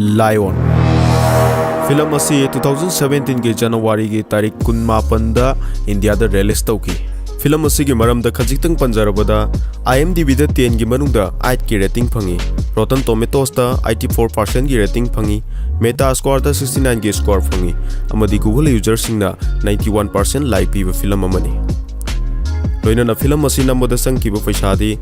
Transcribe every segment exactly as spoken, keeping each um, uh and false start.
Lion꯫ Film ꯑꯁꯤ two thousand ꯁꯚꯦꯟꯇꯤꯟꯒꯤ ꯖꯅꯋꯥꯔꯤꯒꯤ ꯇꯥꯔꯤꯛ ꯀꯨꯟꯃꯥꯄꯟꯗ ꯏꯟꯗꯤꯌꯥꯗ ꯔꯤꯂꯤꯖ ꯇꯧꯈꯤ꯫ ꯐꯤꯂꯝ ꯑꯁꯤꯒꯤ ꯃꯔꯝꯗ ꯈꯖꯤꯛꯇꯪ ꯄꯟꯖꯔꯕꯗ, IMDbꯗ ꯇꯦꯟꯒꯤ ꯃꯅꯨꯡꯗ ꯑꯥꯏꯠꯀꯤ ꯔꯦꯇꯤꯡ ꯐꯪꯉꯤ, Rotten Tomatoesꯇ ꯑꯩꯠꯇꯤ ꯐꯣꯔ ꯄꯥꯔꯁꯦꯟꯒꯤ ꯔꯦꯇꯤꯡ ꯐꯪꯉꯤ, Metascoreꯗ ꯁꯤꯛꯁꯇꯤ ꯅꯥꯏꯟꯒꯤ ꯁ꯭ꯀꯣꯔ ꯐꯪꯉꯤ, ꯑꯃꯗꯤ Google ꯌꯨꯖꯔꯁꯤꯡꯅ ꯅꯥꯏꯟꯇꯤ ꯋꯥꯟ ꯄꯥꯔꯁꯦꯟ ꯂꯥꯏꯛ ꯄꯤꯕ ꯐꯤꯂꯝ ꯑꯃꯅꯤ꯫ ꯂꯣꯏꯅꯅ ꯐꯤꯂꯝ ꯑꯁꯤ ꯅꯝꯕꯗ ꯆꯪꯈꯤꯕ ꯄꯩꯁꯥꯗꯤ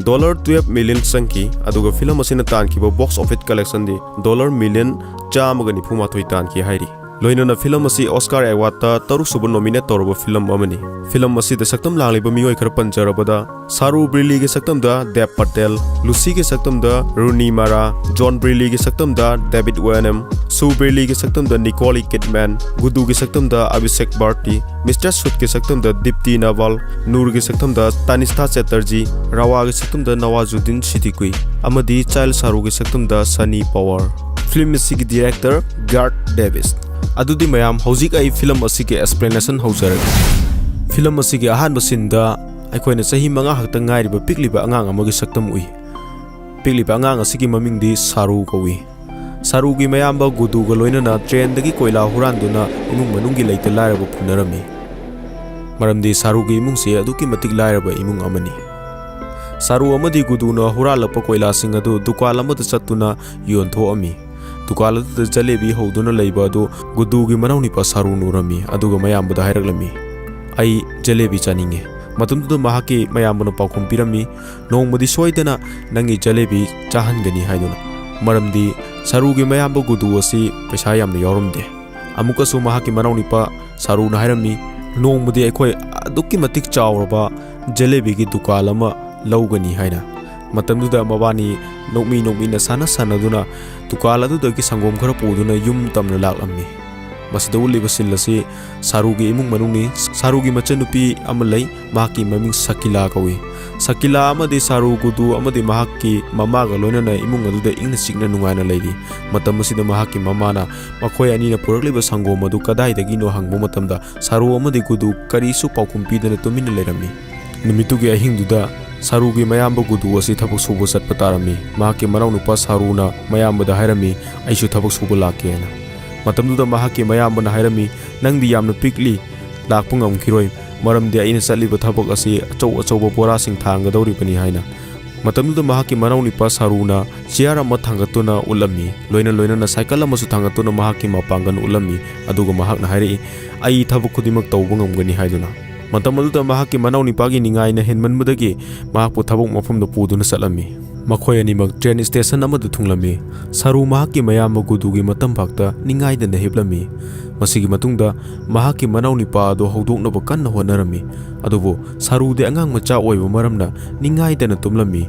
ꯗꯣꯂꯔ ꯇꯨꯌꯦꯜꯞ ꯃꯤꯂꯤꯌꯟ ꯆꯪꯈꯤ, ꯑꯗꯨꯒ ꯐꯤꯂꯝ ꯑꯁꯤꯅ ꯇꯥꯟꯈꯤꯕ ꯕꯣꯛꯁ ꯑꯣꯐꯤꯁ ꯀꯂꯦꯛꯁꯟꯗꯤ ꯗꯣꯂꯔ ꯃꯤꯂꯤꯌꯟ ꯆꯥꯝꯃꯒ ꯅꯤꯐꯨ ꯃꯥꯊꯣꯏ ꯇꯥꯟꯈꯤ ꯍꯥꯏꯔꯤ꯫ ꯂꯣꯏꯅꯅ ꯐꯤꯂꯝ ꯑꯁꯤ ꯑꯣꯁꯀꯥꯔ ꯑꯦꯋꯥꯔꯗꯇ ꯇꯔꯨꯛꯁꯨꯕ ꯅꯣꯃꯤꯅꯦꯠ ꯇꯧꯔꯕ ꯐꯤꯂꯝ ꯑꯃꯅꯤ꯫ ꯐꯤꯂꯝ ꯑꯁꯤꯗ ꯁꯛꯇꯝ ꯂꯥꯡꯂꯤꯕ ꯃꯤꯑꯣꯏ ꯈꯔ ꯄꯟꯖꯔꯕꯗ, ꯁꯥꯔꯨ ꯕ꯭ꯔꯤꯂꯤꯒꯤ ꯁꯛꯇꯝꯗ ꯗꯦꯕ ꯄꯇꯦꯜ, ꯂꯨꯁꯤꯒꯤ ꯁꯛꯇꯝꯗ ꯔꯨꯅꯤ ꯃꯥꯔꯥ, ꯖꯣꯟ ꯕ꯭ꯔꯤꯂꯤꯒꯤ ꯁꯛꯇꯝꯗ ꯗꯦꯕꯤꯗ ꯋꯦꯅꯝ, ꯁꯨ ꯕ꯭ꯔꯤꯂꯤꯒꯤ ꯁꯛꯇꯝꯗ ꯅꯤꯀꯣꯂꯤ ꯀꯤꯗꯃꯦꯟ, ꯒꯨꯗꯨꯒꯤ ꯁꯛꯇꯝꯗ ꯑꯚꯤꯁꯦꯛ ꯚꯥꯔꯇꯤ, ꯃꯤꯁꯇꯔ ꯁꯨꯠꯀꯤ ꯁꯛꯇꯝꯗ ꯗꯤꯞꯇꯤ ꯅꯥꯚꯥꯜ, ꯅꯨꯔꯒꯤ ꯁꯛꯇꯝꯗ ꯇꯥꯅꯤꯁꯊꯥ ꯆꯦꯇꯔꯖꯤ, ꯔꯥꯋꯥꯒꯤ ꯁꯛꯇꯝꯗ ꯅꯋꯥꯖꯨꯗꯤꯟ ꯁꯤꯗꯤꯀꯨꯏ, ꯑꯃꯗꯤ ꯆꯥꯏꯜ ꯁꯥꯔꯨꯒꯤ ꯁꯛꯇꯝꯗ ꯁꯅꯤ ꯄꯋꯥꯔ꯫ ꯐꯤꯂꯝ ꯑꯁꯤꯒꯤ ꯗꯤꯔꯦꯛꯇꯔ ꯒꯥꯔꯠ ꯗꯦꯕꯤꯁ꯫ ꯑꯗꯨꯗꯤ ꯃꯌꯥꯝ, ꯍꯧꯖꯤꯛ ꯑꯩ ꯐꯤꯂꯝ ꯑꯁꯤꯒꯤ ꯑꯦꯛꯁꯄ꯭ꯂꯦꯅꯦꯁꯟ ꯍꯧꯖꯔꯒꯦ꯫ ꯐꯤꯂꯝ ꯑꯁꯤꯒꯤ ꯑꯍꯥꯟꯕ ꯁꯤꯟꯗ ꯑꯩꯈꯣꯏꯅ ꯆꯍꯤ ꯃꯉꯥ ꯈꯛꯇ ꯉꯥꯏꯔꯤꯕ ꯄꯤꯛꯂꯤꯕ ꯑꯉꯥꯡ ꯑꯃꯒꯤ ꯁꯛꯇꯝ ꯎꯏ꯫ ꯄꯤꯛꯂꯤꯕ ꯑꯉꯥꯡ ꯑꯁꯤꯒꯤ ꯃꯃꯤꯡꯗꯤ ꯁꯥꯔꯨ ꯀꯧꯏ꯫ ꯁꯥꯔꯨꯒꯤ ꯃꯌꯥꯝꯕ ꯒꯨꯗꯨꯒ ꯂꯣꯏꯅꯅ ꯇ꯭ꯔꯦꯟꯗꯒꯤ ꯀꯣꯏꯂꯥ ꯍꯨꯔꯥꯟꯗꯨꯅ ꯏꯃꯨꯡ ꯃꯅꯨꯡꯒꯤ ꯂꯩꯇ ꯂꯥꯏꯔꯕ ꯐꯨꯅꯔꯝꯃꯤ꯫ ꯃꯔꯝꯗꯤ ꯁꯥꯔꯨꯒꯤ ꯏꯃꯨꯡꯁꯦ ꯑꯗꯨꯛꯀꯤ ꯃꯇꯤꯛ ꯂꯥꯏꯔꯕ ꯏꯃꯨꯡ ꯑꯃꯅꯤ꯫ ꯁꯥꯔꯨ ꯑꯃꯗꯤ ꯒꯨꯗꯨꯅ ꯍꯨꯔꯥꯜꯂꯛꯄ ꯀꯣꯏꯂꯥꯁꯤꯡ ꯑꯗꯨ ꯗꯨꯀꯥꯟ ꯑꯃꯗ ꯆꯠꯇꯨꯅ ꯌꯣꯟꯊꯣꯛꯑꯝꯃꯤ꯫ ꯗꯨꯀꯥꯟ ꯑꯗꯨꯗ ꯖꯂꯦꯕꯤ ꯍꯧꯗꯨꯅ ꯂꯩꯕ ꯑꯗꯨ ꯒꯨꯗꯨꯒꯤ ꯃꯅꯥꯎꯅꯤꯄꯥ ꯁꯥꯔꯨꯅ ꯎꯔꯝꯃꯤ, ꯑꯗꯨꯒ ꯃꯌꯥꯝꯕꯗ ꯍꯥꯏꯔꯛꯂꯝꯃꯤ, "ꯑꯩ ꯖꯂꯦꯕꯤ ꯆꯥꯅꯤꯡꯉꯤ"꯫ ꯃꯇꯝꯗꯨꯗ ꯃꯍꯥꯛꯀꯤ ꯃꯌꯥꯝꯕꯅ ꯄꯥꯎꯈꯨꯝ ꯄꯤꯔꯝꯃꯤ, "ꯅꯣꯡꯃꯗꯤ ꯁꯣꯏꯗꯅ ꯅꯪꯒꯤ ꯖꯂꯦꯕꯤ ꯆꯥꯍꯟꯒꯅꯤ" ꯍꯥꯏꯗꯨꯅ꯫ ꯃꯔꯝꯗꯤ ꯁꯥꯔꯨꯒꯤ ꯃꯌꯥꯝꯕ ꯒꯨꯗꯨ ꯑꯁꯤ ꯄꯩꯁꯥ ꯌꯥꯝꯅ ꯌꯥꯎꯔꯝꯗꯦ꯫ ꯑꯃꯨꯛꯀꯁꯨ ꯃꯍꯥꯛꯀꯤ ꯃꯅꯥꯎꯅꯤꯄꯥ ꯁꯥꯔꯨꯅ ꯍꯥꯏꯔꯝꯃꯤ, "ꯅꯣꯡꯃꯗꯤ ꯑꯩꯈꯣꯏ ꯑꯗꯨꯛꯀꯤ ꯃꯇꯤꯛ ꯆꯥꯎꯔꯕ ꯖꯂꯦꯕꯤꯒꯤ ꯗꯨꯀꯥꯟ ꯑꯃ ꯂꯧꯒꯅꯤ" ꯍꯥꯏꯅ꯫ ꯃꯇꯝꯗꯨꯗ ꯃꯕꯥꯅꯤ ꯅꯣꯛꯃꯤ ꯅꯣꯛꯃꯤꯟꯅ ꯁꯥꯟꯅ ꯁꯥꯟꯅꯗꯨꯅ ꯗꯨꯀꯥꯟ ꯑꯗꯨꯗꯒꯤ ꯁꯪꯒꯣꯝ ꯈꯔ ꯄꯨꯗꯨꯅ ꯌꯨꯝ ꯇꯝꯅ ꯂꯥꯛꯂꯝꯃꯤ꯫ ꯃꯁꯤꯗ ꯎꯠꯂꯤꯕ ꯁꯤꯟ ꯑꯁꯤ ꯁꯥꯔꯨꯒꯤ ꯏꯃꯨꯡ ꯃꯅꯨꯡꯅꯤ꯫ ꯁꯥꯔꯨꯒꯤ ꯃꯆꯟꯅꯨꯄꯤ ꯑꯃ ꯂꯩ, ꯃꯍꯥꯛꯀꯤ ꯃꯃꯤꯡ ꯁꯀꯤꯂꯥ ꯀꯧꯏ꯫ ꯁꯀꯤꯂꯥ ꯑꯃꯗꯤ ꯁꯥꯔꯨ, ꯒꯨꯗꯨ ꯑꯃꯗꯤ ꯃꯍꯥꯛꯀꯤ ꯃꯃꯥꯒ ꯂꯣꯏꯅꯅ ꯏꯃꯨꯡ ꯑꯗꯨꯗ ꯏꯪꯅ ꯆꯤꯛꯅ ꯅꯨꯡꯉꯥꯏꯅ ꯂꯩꯔꯤ꯫ ꯃꯇꯝ ꯑꯁꯤꯗ ꯃꯍꯥꯛꯀꯤ ꯃꯃꯥꯅ ꯃꯈꯣꯏ ꯑꯅꯤꯅ ꯄꯨꯔꯛꯂꯤꯕ ꯁꯪꯒꯣꯝ ꯑꯗꯨ ꯀꯗꯥꯏꯗꯒꯤꯅꯣ ꯍꯪꯕ ꯃꯇꯝꯗ, ꯁꯥꯔꯨ ꯑꯃꯗꯤ ꯒꯨꯗꯨ ꯀꯔꯤꯁꯨ ꯄꯥꯎꯈꯨꯝ ꯄꯤꯗꯅ ꯇꯨꯃꯤꯟꯅ ꯂꯩꯔꯝꯃꯤ꯫ ꯅꯨꯃꯤꯠꯇꯨꯒꯤ ꯑꯍꯤꯡꯗꯨꯗ ꯁꯥꯔꯨꯒꯤ ꯃꯌꯥꯝꯕ ꯒꯨꯗꯨ ꯑꯁꯤ ꯊꯕꯛ ꯁꯨꯕ ꯆꯠꯄ ꯇꯥꯔꯝꯃꯤ꯫ ꯃꯍꯥꯛꯀꯤ ꯃꯅꯥꯎꯅꯨꯄꯥ ꯁꯥꯔꯨꯅ ꯃꯌꯥꯝꯕꯗ ꯍꯥꯏꯔꯝꯃꯤ, "ꯑꯩꯁꯨ ꯊꯕꯛ ꯁꯨꯕ ꯂꯥꯛꯀꯦꯅ"꯫ ꯃꯇꯝꯗꯨꯗ ꯃꯍꯥꯛꯀꯤ ꯃꯌꯥꯝꯕꯅ ꯍꯥꯏꯔꯝꯃꯤ, "ꯅꯪꯗꯤ ꯌꯥꯝꯅ ꯄꯤꯛꯂꯤ, ꯂꯥꯛꯄ ꯉꯝꯈꯤꯔꯣꯏ, ꯃꯔꯝꯗꯤ ꯑꯩꯅ ꯆꯠꯂꯤꯕ ꯊꯕꯛ ꯑꯁꯤ ꯑꯆꯧ ꯑꯆꯧꯕ ꯕꯣꯔꯥꯁꯤꯡ ꯊꯥꯡꯒꯗꯧꯔꯤꯕꯅꯤ" ꯍꯥꯏꯅ꯫ ꯃꯇꯝꯗꯨꯗ ꯃꯍꯥꯛꯀꯤ ꯃꯅꯥꯎꯅꯨꯄꯥ ꯁꯥꯔꯨꯅ ꯆꯤꯌꯥꯔ ꯑꯃ ꯊꯥꯡꯒꯠꯇꯨꯅ ꯎꯠꯂꯝꯃꯤ꯫ ꯂꯣꯏꯅ ꯂꯣꯏꯅꯅ ꯁꯥꯏꯀꯜ ꯑꯃꯁꯨ ꯊꯥꯡꯒꯠꯇꯨꯅ ꯃꯍꯥꯛꯀꯤ ꯃꯄꯥꯡꯒꯜ ꯎꯠꯂꯝꯃꯤ꯫ ꯑꯗꯨꯒ ꯃꯍꯥꯛꯅ ꯍꯥꯏꯔꯛꯏ, "ꯑꯩ ꯊꯕꯛ ꯈꯨꯗꯤꯡꯃꯛ ꯇꯧꯕ ꯉꯝꯒꯅꯤ" ꯍꯥꯏꯗꯨꯅ꯫ ꯃꯇꯝ ꯑꯗꯨꯗ ꯃꯍꯥꯛꯀꯤ ꯃꯅꯥꯎꯅꯤꯄꯥꯒꯤ ꯅꯤꯡꯉꯥꯏꯅ ꯍꯦꯟꯃꯟꯕꯗꯒꯤ ꯃꯍꯥꯛꯄꯨ ꯊꯕꯛ ꯃꯐꯝꯗ ꯄꯨꯗꯨꯅ ꯆꯠꯂꯝꯃꯤ꯫ ꯃꯈꯣꯏ ꯑꯅꯤꯃꯛ ꯇ꯭ꯔꯦꯟ ꯁ꯭ꯇꯦꯁꯟ ꯑꯃꯗ ꯊꯨꯡꯂꯝꯃꯤ꯫ ꯁꯥꯔꯨ ꯃꯍꯥꯛꯀꯤ ꯃꯌꯥꯝꯕ ꯒꯨꯗꯨꯒꯤ ꯃꯇꯝ ꯐꯥꯛꯇ ꯅꯤꯡꯉꯥꯏꯗꯅ ꯍꯤꯞꯂꯝꯃꯤ꯫ ꯃꯁꯤꯒꯤ ꯃꯇꯨꯡꯗ ꯃꯍꯥꯛꯀꯤ ꯃꯅꯥꯎꯅꯤꯄꯥ ꯑꯗꯨ ꯍꯧꯗꯣꯛꯅꯕ ꯀꯟꯅ ꯍꯣꯠꯅꯔꯝꯃꯤ꯫ ꯑꯗꯨꯕꯨ ꯁꯥꯔꯨꯗꯤ ꯑꯉꯥꯡ ꯃꯆꯥ ꯑꯣꯏꯕ ꯃꯔꯝꯅ ꯅꯤꯡꯉꯥꯏꯗꯅ ꯇꯨꯝꯂꯝꯃꯤ꯫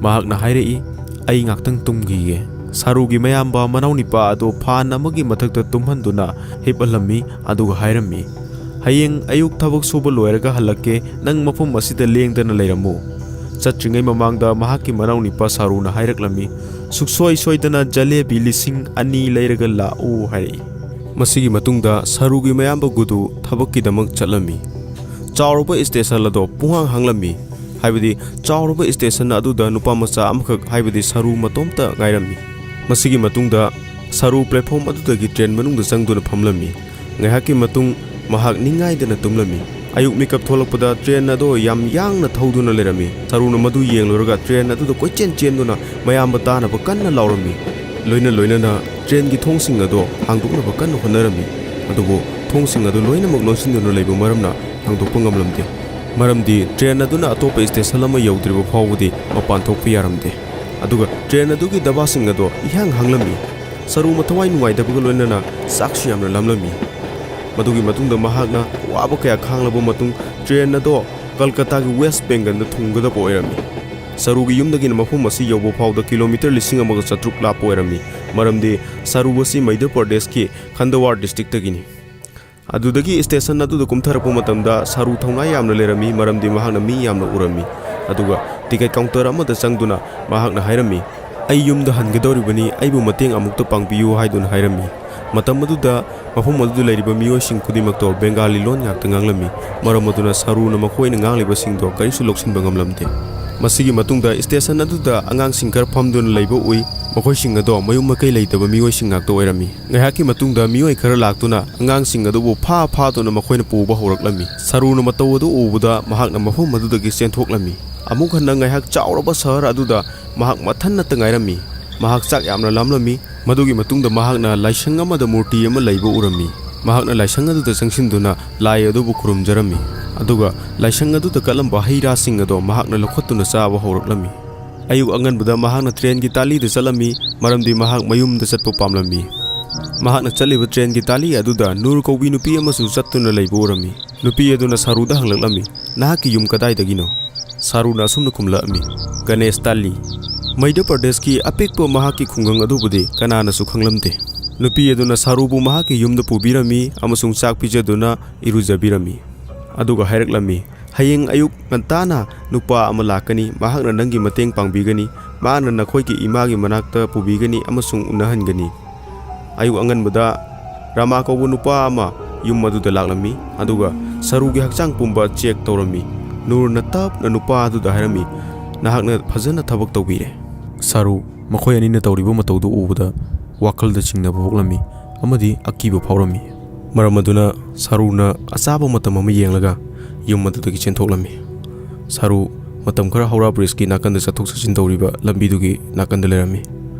ꯃꯍꯥꯛꯅ ꯍꯥꯏꯔꯛꯏ, "ꯑꯩ ꯉꯥꯛꯇꯪ ꯇꯨꯝꯈꯤꯒꯦ"꯫ ꯁꯥꯔꯨꯒꯤ ꯃꯌꯥꯝꯕ ꯃꯅꯥꯎꯅꯤꯄꯥ ꯑꯗꯨ ꯐꯥꯟ ꯑꯃꯒꯤ ꯃꯊꯛꯇ ꯇꯨꯝꯍꯟꯗꯨꯅ ꯍꯤꯞꯍꯜꯂꯝꯃꯤ, ꯑꯗꯨꯒ ꯍꯥꯏꯔꯝꯃꯤ, "ꯍꯌꯦꯡ ꯑꯌꯨꯛ ꯊꯕꯛ ꯁꯨꯕ ꯂꯣꯏꯔꯒ ꯍꯜꯂꯛꯀꯦ, ꯅꯪ ꯃꯐꯝ ꯑꯁꯤꯗ ꯂꯦꯡꯗꯅ ꯂꯩꯔꯝꯃꯨ"꯫ ꯆꯠꯇ꯭ꯔꯤꯉꯩ ꯃꯃꯥꯡꯗ ꯃꯍꯥꯛꯀꯤ ꯃꯅꯥꯎꯅꯤꯄꯥ ꯁꯥꯔꯨꯅ ꯍꯥꯏꯔꯛꯂꯝꯃꯤ, "ꯁꯨꯛꯁꯣꯏ ꯁꯣꯏꯗꯅ ꯖꯂꯦꯕꯤ ꯂꯤꯁꯤꯡ ꯑꯅꯤ ꯂꯩꯔꯒ ꯂꯥꯛꯎ" ꯍꯥꯏꯔꯛꯏ꯫ ꯃꯁꯤꯒꯤ ꯃꯇꯨꯡꯗ ꯁꯥꯔꯨꯒꯤ ꯃꯌꯥꯝꯕ ꯒꯨꯗꯨ ꯊꯕꯛꯀꯤꯗꯃꯛ ꯆꯠꯂꯝꯃꯤ꯫ ꯆꯥꯎꯔꯕ ꯁ꯭ꯇꯦꯁꯟ ꯑꯗꯣ ꯄꯨꯡꯍꯥꯡ ꯍꯥꯡꯂꯝꯃꯤ, ꯍꯥꯏꯕꯗꯤ ꯆꯥꯎꯔꯕ ꯁ꯭ꯇꯦꯁꯟ ꯑꯗꯨꯗ ꯅꯨꯄꯥ ꯃꯆꯥ ꯑꯃꯈꯛ, ꯍꯥꯏꯕꯗꯤ ꯁꯥꯔꯨ ꯃꯇꯣꯝꯇ ꯉꯥꯏꯔꯝꯃꯤ꯫ ꯃꯁꯤꯒꯤ ꯃꯇꯨꯡꯗ ꯁꯥꯔꯨ ꯄ꯭ꯂꯦꯠꯐꯣꯝ ꯑꯗꯨꯗꯒꯤ ꯇ꯭ꯔꯦꯟ ꯃꯅꯨꯡꯗ ꯆꯪꯗꯨꯅ ꯐꯝꯂꯝꯃꯤ꯫ ꯉꯥꯏꯍꯥꯛꯀꯤ ꯃꯇꯨꯡ ꯃꯍꯥꯛ ꯅꯤꯡꯉꯥꯏꯗꯅ ꯇꯨꯝꯂꯝꯃꯤ꯫ ꯑꯌꯨꯛ ꯃꯤꯀꯞ ꯊꯣꯛꯂꯛꯄꯗ ꯇ꯭ꯔꯦꯟ ꯑꯗꯣ ꯌꯥꯝ ꯌꯥꯡꯅ ꯊꯧꯗꯨꯅ ꯂꯩꯔꯝꯃꯤ꯫ ꯁꯥꯔꯨꯅ ꯃꯗꯨ ꯌꯦꯡꯂꯨꯔꯒ ꯇ꯭ꯔꯦꯟ ꯑꯗꯨꯗ ꯀꯣꯏꯆꯦꯟ ꯆꯦꯟꯗꯨꯅ ꯃꯌꯥꯝꯕ ꯇꯥꯅꯕ ꯀꯟꯅ ꯂꯥꯎꯔꯝꯃꯤ꯫ ꯂꯣꯏꯅ ꯂꯣꯏꯅꯅ ꯇ꯭ꯔꯦꯟꯒꯤ ꯊꯣꯡꯁꯤꯡ ꯑꯗꯣ ꯍꯥꯡꯗꯣꯛꯅꯕ ꯀꯟꯅ ꯍꯣꯠꯅꯔꯝꯃꯤ꯫ ꯑꯗꯨꯕꯨ ꯊꯣꯡꯁꯤꯡ ꯑꯗꯨ ꯂꯣꯏꯅꯃꯛ ꯂꯣꯟꯁꯤꯟꯗꯨꯅ ꯂꯩꯕ ꯃꯔꯝꯅ ꯍꯥꯡꯗꯣꯛꯄ ꯉꯝꯂꯝꯗꯦ꯫ ꯃꯔꯝꯗꯤ ꯇ꯭ꯔꯦꯟ ꯑꯗꯨꯅ ꯑꯇꯣꯞꯄ ꯁ꯭ꯇꯦꯁꯟ ꯑꯃ ꯌꯧꯗ꯭ꯔꯤꯕ ꯐꯥꯎꯕꯗꯤ ꯃꯄꯥꯟ ꯊꯣꯛꯄ ꯌꯥꯔꯝꯗꯦ꯫ ꯑꯗꯨꯒ ꯇ꯭ꯔꯦꯟ ꯑꯗꯨꯒꯤ ꯗꯕꯥꯁꯤꯡ ꯑꯗꯣ ꯏꯍꯥꯡ ꯍꯥꯡꯂꯝꯃꯤ꯫ ꯁꯥꯔꯨ ꯃꯊꯋꯥꯏ ꯅꯨꯡꯉꯥꯏꯇꯕꯒ ꯂꯣꯏꯅꯅ ꯆꯥꯛꯁꯨ ꯌꯥꯝꯅ ꯂꯥꯝꯂꯝꯃꯤ꯫ ꯃꯗꯨꯒꯤ ꯃꯇꯨꯡꯗ ꯃꯍꯥꯛꯅ ꯑꯋꯥꯕ ꯀꯌꯥ ꯈꯥꯡꯂꯕ ꯃꯇꯨꯡ ꯇ꯭ꯔꯦꯟ ꯑꯗꯣ ꯀꯜꯀꯇꯥꯒꯤ ꯋꯦꯁ ꯕꯦꯡꯒꯜꯗ ꯊꯨꯡꯒꯗꯕ ꯑꯣꯏꯔꯝꯃꯤ꯫ ꯁꯥꯔꯨꯒꯤ ꯌꯨꯝꯗꯒꯤꯅ ꯃꯐꯝ ꯑꯁꯤ ꯌꯧꯕ ꯐꯥꯎꯗ ꯀꯤꯂꯣꯃꯤꯇꯔ ꯂꯤꯁꯤꯡ ꯑꯃꯒ ꯆꯥꯇ꯭ꯔꯨꯛ ꯂꯥꯞꯄ ꯑꯣꯏꯔꯝꯃꯤ, ꯃꯔꯝꯗꯤ ꯁꯥꯔꯨ ꯑꯁꯤ ꯃꯙ꯭ꯌ ꯄ꯭ꯔꯗꯦꯁꯀꯤ ꯈꯟꯗꯋꯥꯔ ꯗꯤꯁꯇ꯭ꯔꯤꯛꯇꯒꯤꯅꯤ꯫ ꯑꯗꯨꯗꯒꯤ ꯁ꯭ꯇꯦꯁꯟ ꯑꯗꯨꯗ ꯀꯨꯝꯊꯔꯛꯄ ꯃꯇꯝꯗ ꯁꯥꯔꯨ ꯊꯧꯅꯥ ꯌꯥꯝꯅ ꯂꯩꯔꯝꯃꯤ, ꯃꯔꯝꯗꯤ ꯃꯍꯥꯛꯅ ꯃꯤ ꯌꯥꯝꯅ ꯎꯔꯝꯃꯤ꯫ ꯑꯗꯨꯒ ꯇꯤꯀꯦꯠ ꯀꯥꯎꯟꯇꯔ ꯑꯃꯗ ꯆꯪꯗꯨꯅ ꯃꯍꯥꯛꯅ ꯍꯥꯏꯔꯝꯃꯤ, "ꯑꯩ ꯌꯨꯝꯗ ꯍꯟꯒꯗꯧꯔꯤꯕꯅꯤ, ꯑꯩꯕꯨ ꯃꯇꯦꯡ ꯑꯃꯨꯛꯇ ꯄꯥꯡꯕꯤꯌꯨ" ꯍꯥꯏꯗꯨꯅ ꯍꯥꯏꯔꯝꯃꯤ꯫ ꯃꯇꯝ ꯑꯗꯨꯗ ꯃꯐꯝ ꯑꯗꯨꯗ ꯂꯩꯔꯤꯕ ꯃꯤꯑꯣꯏꯁꯤꯡ ꯈꯨꯗꯤꯡꯃꯛꯇꯣ ꯕꯦꯡꯒꯥꯂꯤ ꯂꯣꯟ ꯉꯥꯛꯇ ꯉꯥꯡꯂꯝꯃꯤ꯫ ꯃꯔꯝ ꯑꯗꯨꯅ ꯁꯥꯔꯨꯅ ꯃꯈꯣꯏꯅ ꯉꯥꯡꯂꯤꯕꯁꯤꯡꯗꯣ ꯀꯔꯤꯁꯨ ꯂꯧꯁꯤꯟꯕ ꯉꯝꯂꯝꯗꯦ꯫ ꯃꯁꯤꯒꯤ ꯃꯇꯨꯡꯗ ꯁ꯭ꯇꯦꯁꯟ ꯑꯗꯨꯗ ꯑꯉꯥꯡꯁꯤꯡ ꯈꯔ ꯐꯝꯗꯨꯅ ꯂꯩꯕ ꯎꯏ꯫ ꯃꯈꯣꯏꯁꯤꯡ ꯑꯗꯣ ꯃꯌꯨꯝ ꯃꯀꯩ ꯂꯩꯇꯕ ꯃꯤꯑꯣꯏꯁꯤꯡ ꯉꯥꯛꯇ ꯑꯣꯏꯔꯝꯃꯤ꯫ ꯉꯥꯏꯍꯥꯛꯀꯤ ꯃꯇꯨꯡꯗ ꯃꯤꯑꯣꯏ ꯈꯔ ꯂꯥꯛꯇꯨꯅ ꯑꯉꯥꯡꯁꯤꯡ ꯑꯗꯨꯕꯨ ꯐꯥ ꯐꯥꯗꯨꯅ ꯃꯈꯣꯏꯅ ꯄꯨꯕ ꯍꯧꯔꯛꯂꯝꯃꯤ꯫ ꯁꯥꯔꯨꯅ ꯃꯇꯧ ꯑꯗꯨ ꯎꯕꯗ ꯃꯍꯥꯛꯅ ꯃꯐꯝ ꯑꯗꯨꯗꯒꯤ ꯆꯦꯟꯊꯣꯛꯂꯝꯃꯤ꯫ ꯑꯃꯨꯛ ꯍꯟꯅ ꯉꯥꯏꯍꯥꯛ ꯆꯥꯎꯔꯕ ꯁꯍꯔ ꯑꯗꯨꯗ ꯃꯍꯥꯛ ꯃꯊꯟꯅꯇ ꯉꯥꯏꯔꯝꯃꯤ꯫ ꯃꯍꯥꯛ ꯆꯥꯛ ꯌꯥꯝꯅ ꯂꯥꯝꯂꯝꯃꯤ꯫ ꯃꯗꯨꯒꯤ ꯃꯇꯨꯡꯗ ꯃꯍꯥꯛꯅ ꯂꯥꯏꯁꯪ ꯑꯃꯗ ꯃꯨꯔꯇꯤ ꯑꯃ ꯂꯩꯕ ꯎꯔꯝꯃꯤ꯫ ꯃꯍꯥꯛꯅ ꯂꯥꯏꯁꯪ ꯑꯗꯨꯗ ꯆꯪꯁꯤꯟꯗꯨꯅ ꯂꯥꯏ ꯑꯗꯨꯕꯨ ꯈꯨꯔꯨꯝꯖꯔꯝꯃꯤ꯫ ꯑꯗꯨꯒ ꯂꯥꯏꯁꯪ ꯑꯗꯨꯗ ꯀꯠꯂꯝꯕ ꯍꯩ ꯔꯥꯁꯤꯡ ꯑꯗꯣ ꯃꯍꯥꯛꯅ ꯂꯧꯈꯠꯇꯨꯅ ꯆꯥꯕ ꯍꯧꯔꯛꯂꯝꯃꯤ꯫ ꯑꯌꯨꯛ ꯑꯉꯟꯕꯗ ꯃꯍꯥꯛꯅ ꯇ꯭ꯔꯦꯟꯒꯤ ꯇꯥꯂꯤꯗ ꯆꯠꯂꯝꯃꯤ, ꯃꯔꯝꯗꯤ ꯃꯍꯥꯛ ꯃꯌꯨꯝꯗ ꯆꯠꯄ ꯄꯥꯝꯂꯝꯃꯤ꯫ ꯃꯍꯥꯛꯅ ꯆꯠꯂꯤꯕ ꯇ꯭ꯔꯦꯟꯒꯤ ꯇꯥꯂꯤ ꯑꯗꯨꯗ ꯅꯨꯔ ꯀꯧꯕꯤ ꯅꯨꯄꯤ ꯑꯃꯁꯨ ꯆꯠꯇꯨꯅ ꯂꯩꯕ ꯎꯔꯝꯃꯤ꯫ ꯅꯨꯄꯤ ꯑꯗꯨꯅ ꯁꯥꯔꯨꯗ ꯍꯪꯂꯛꯂꯝꯃꯤ, "ꯅꯍꯥꯛꯀꯤ ꯌꯨꯝ ꯀꯗꯥꯏꯗꯒꯤꯅꯣ?" ꯁꯥꯔꯨꯅ ꯑꯁꯨꯝꯅ ꯈꯨꯝꯂꯛꯑꯝꯃꯤ, "ꯒꯅꯦꯁ ꯇꯥꯂꯤ꯫" ꯃꯩꯙ꯭ꯌ ꯄ꯭ꯔꯗꯦꯁꯀꯤ ꯑꯄꯤꯛꯄ ꯃꯍꯥꯛꯀꯤ ꯈꯨꯡꯒꯪ ꯑꯗꯨꯕꯨꯗꯤ ꯀꯅꯥꯅꯁꯨ ꯈꯪꯂꯝꯗꯦ꯫ ꯅꯨꯄꯤ ꯑꯗꯨꯅ ꯁꯥꯔꯨꯕꯨ ꯃꯍꯥꯛꯀꯤ ꯌꯨꯝꯗ ꯄꯨꯕꯤꯔꯝꯃꯤ ꯑꯃꯁꯨꯡ ꯆꯥꯛ ꯄꯤꯖꯗꯨꯅ ꯏꯔꯨꯖꯕꯤꯔꯝꯃꯤ꯫ ꯑꯗꯨꯒ ꯍꯥꯏꯔꯛꯂꯝꯃꯤ, "ꯍꯌꯦꯡ ꯑꯌꯨꯛ ꯉꯟꯇꯥꯅ ꯅꯨꯄꯥ ꯑꯃ ꯂꯥꯛꯀꯅꯤ, ꯃꯍꯥꯛꯅ ꯅꯪꯒꯤ ꯃꯇꯦꯡ ꯄꯥꯡꯕꯤꯒꯅꯤ꯫ ꯃꯍꯥꯛꯅ ꯅꯈꯣꯏꯒꯤ ꯏꯃꯥꯒꯤ ꯃꯅꯥꯛꯇ ꯄꯨꯕꯤꯒꯅꯤ ꯑꯃꯁꯨꯡ ꯎꯅꯍꯟꯒꯅꯤ꯫" ꯑꯌꯨꯛ ꯑꯉꯟꯕꯗ ꯔꯥꯃꯥ ꯀꯧꯕ ꯅꯨꯄꯥ ꯑꯃ ꯌꯨꯝ ꯑꯗꯨꯗ ꯂꯥꯛꯂꯝꯃꯤ, ꯑꯗꯨꯒ ꯁꯔꯨꯒꯤ ꯍꯛꯆꯥꯡ ꯄꯨꯝꯕ ꯆꯦꯛ ꯇꯧꯔꯝꯃꯤ꯫ ꯅꯨꯔꯅ ꯇꯞꯅ ꯅꯨꯄꯥ ꯑꯗꯨꯗ ꯍꯥꯏꯔꯝꯃꯤ, "ꯅꯍꯥꯛꯅ ꯐꯖꯅ ꯊꯕꯛ ꯇꯧꯕꯤꯔꯦ꯫" ꯁꯔꯨ ꯃꯈꯣꯏ ꯑꯅꯤꯅ ꯇꯧꯔꯤꯕ ꯃꯇꯧꯗꯨ ꯎꯕꯗ ꯋꯥꯈꯜꯗ ꯆꯤꯡꯅꯕ ꯄꯣꯛꯂꯝꯃꯤ ꯑꯃꯗꯤ ꯑꯀꯤꯕ ꯐꯥꯎꯔꯝꯃꯤ꯫ ꯃꯔꯝ ꯑꯗꯨꯅ ꯁꯔꯨꯅ ꯑꯆꯥꯕ ꯃꯇꯝ ꯑꯃ ꯌꯦꯡꯂꯒ ꯌꯨꯝ ꯑꯗꯨꯗꯒꯤ ꯆꯦꯟꯊꯣꯛꯂꯝꯃꯤ꯫ ꯁꯔꯨ ꯃꯇꯝ ꯈꯔ ꯍꯧꯔꯥ ꯕ꯭ꯔꯤꯖꯀꯤ ꯅꯥꯀꯟꯗ ꯆꯠꯊꯣꯛ ꯆꯠꯁꯤꯟ ꯇꯧꯔꯤꯕ ꯂꯝꯕꯤꯗꯨꯒꯤ ꯅꯥꯀꯟꯗ ꯂꯩꯔꯝꯃꯤ꯫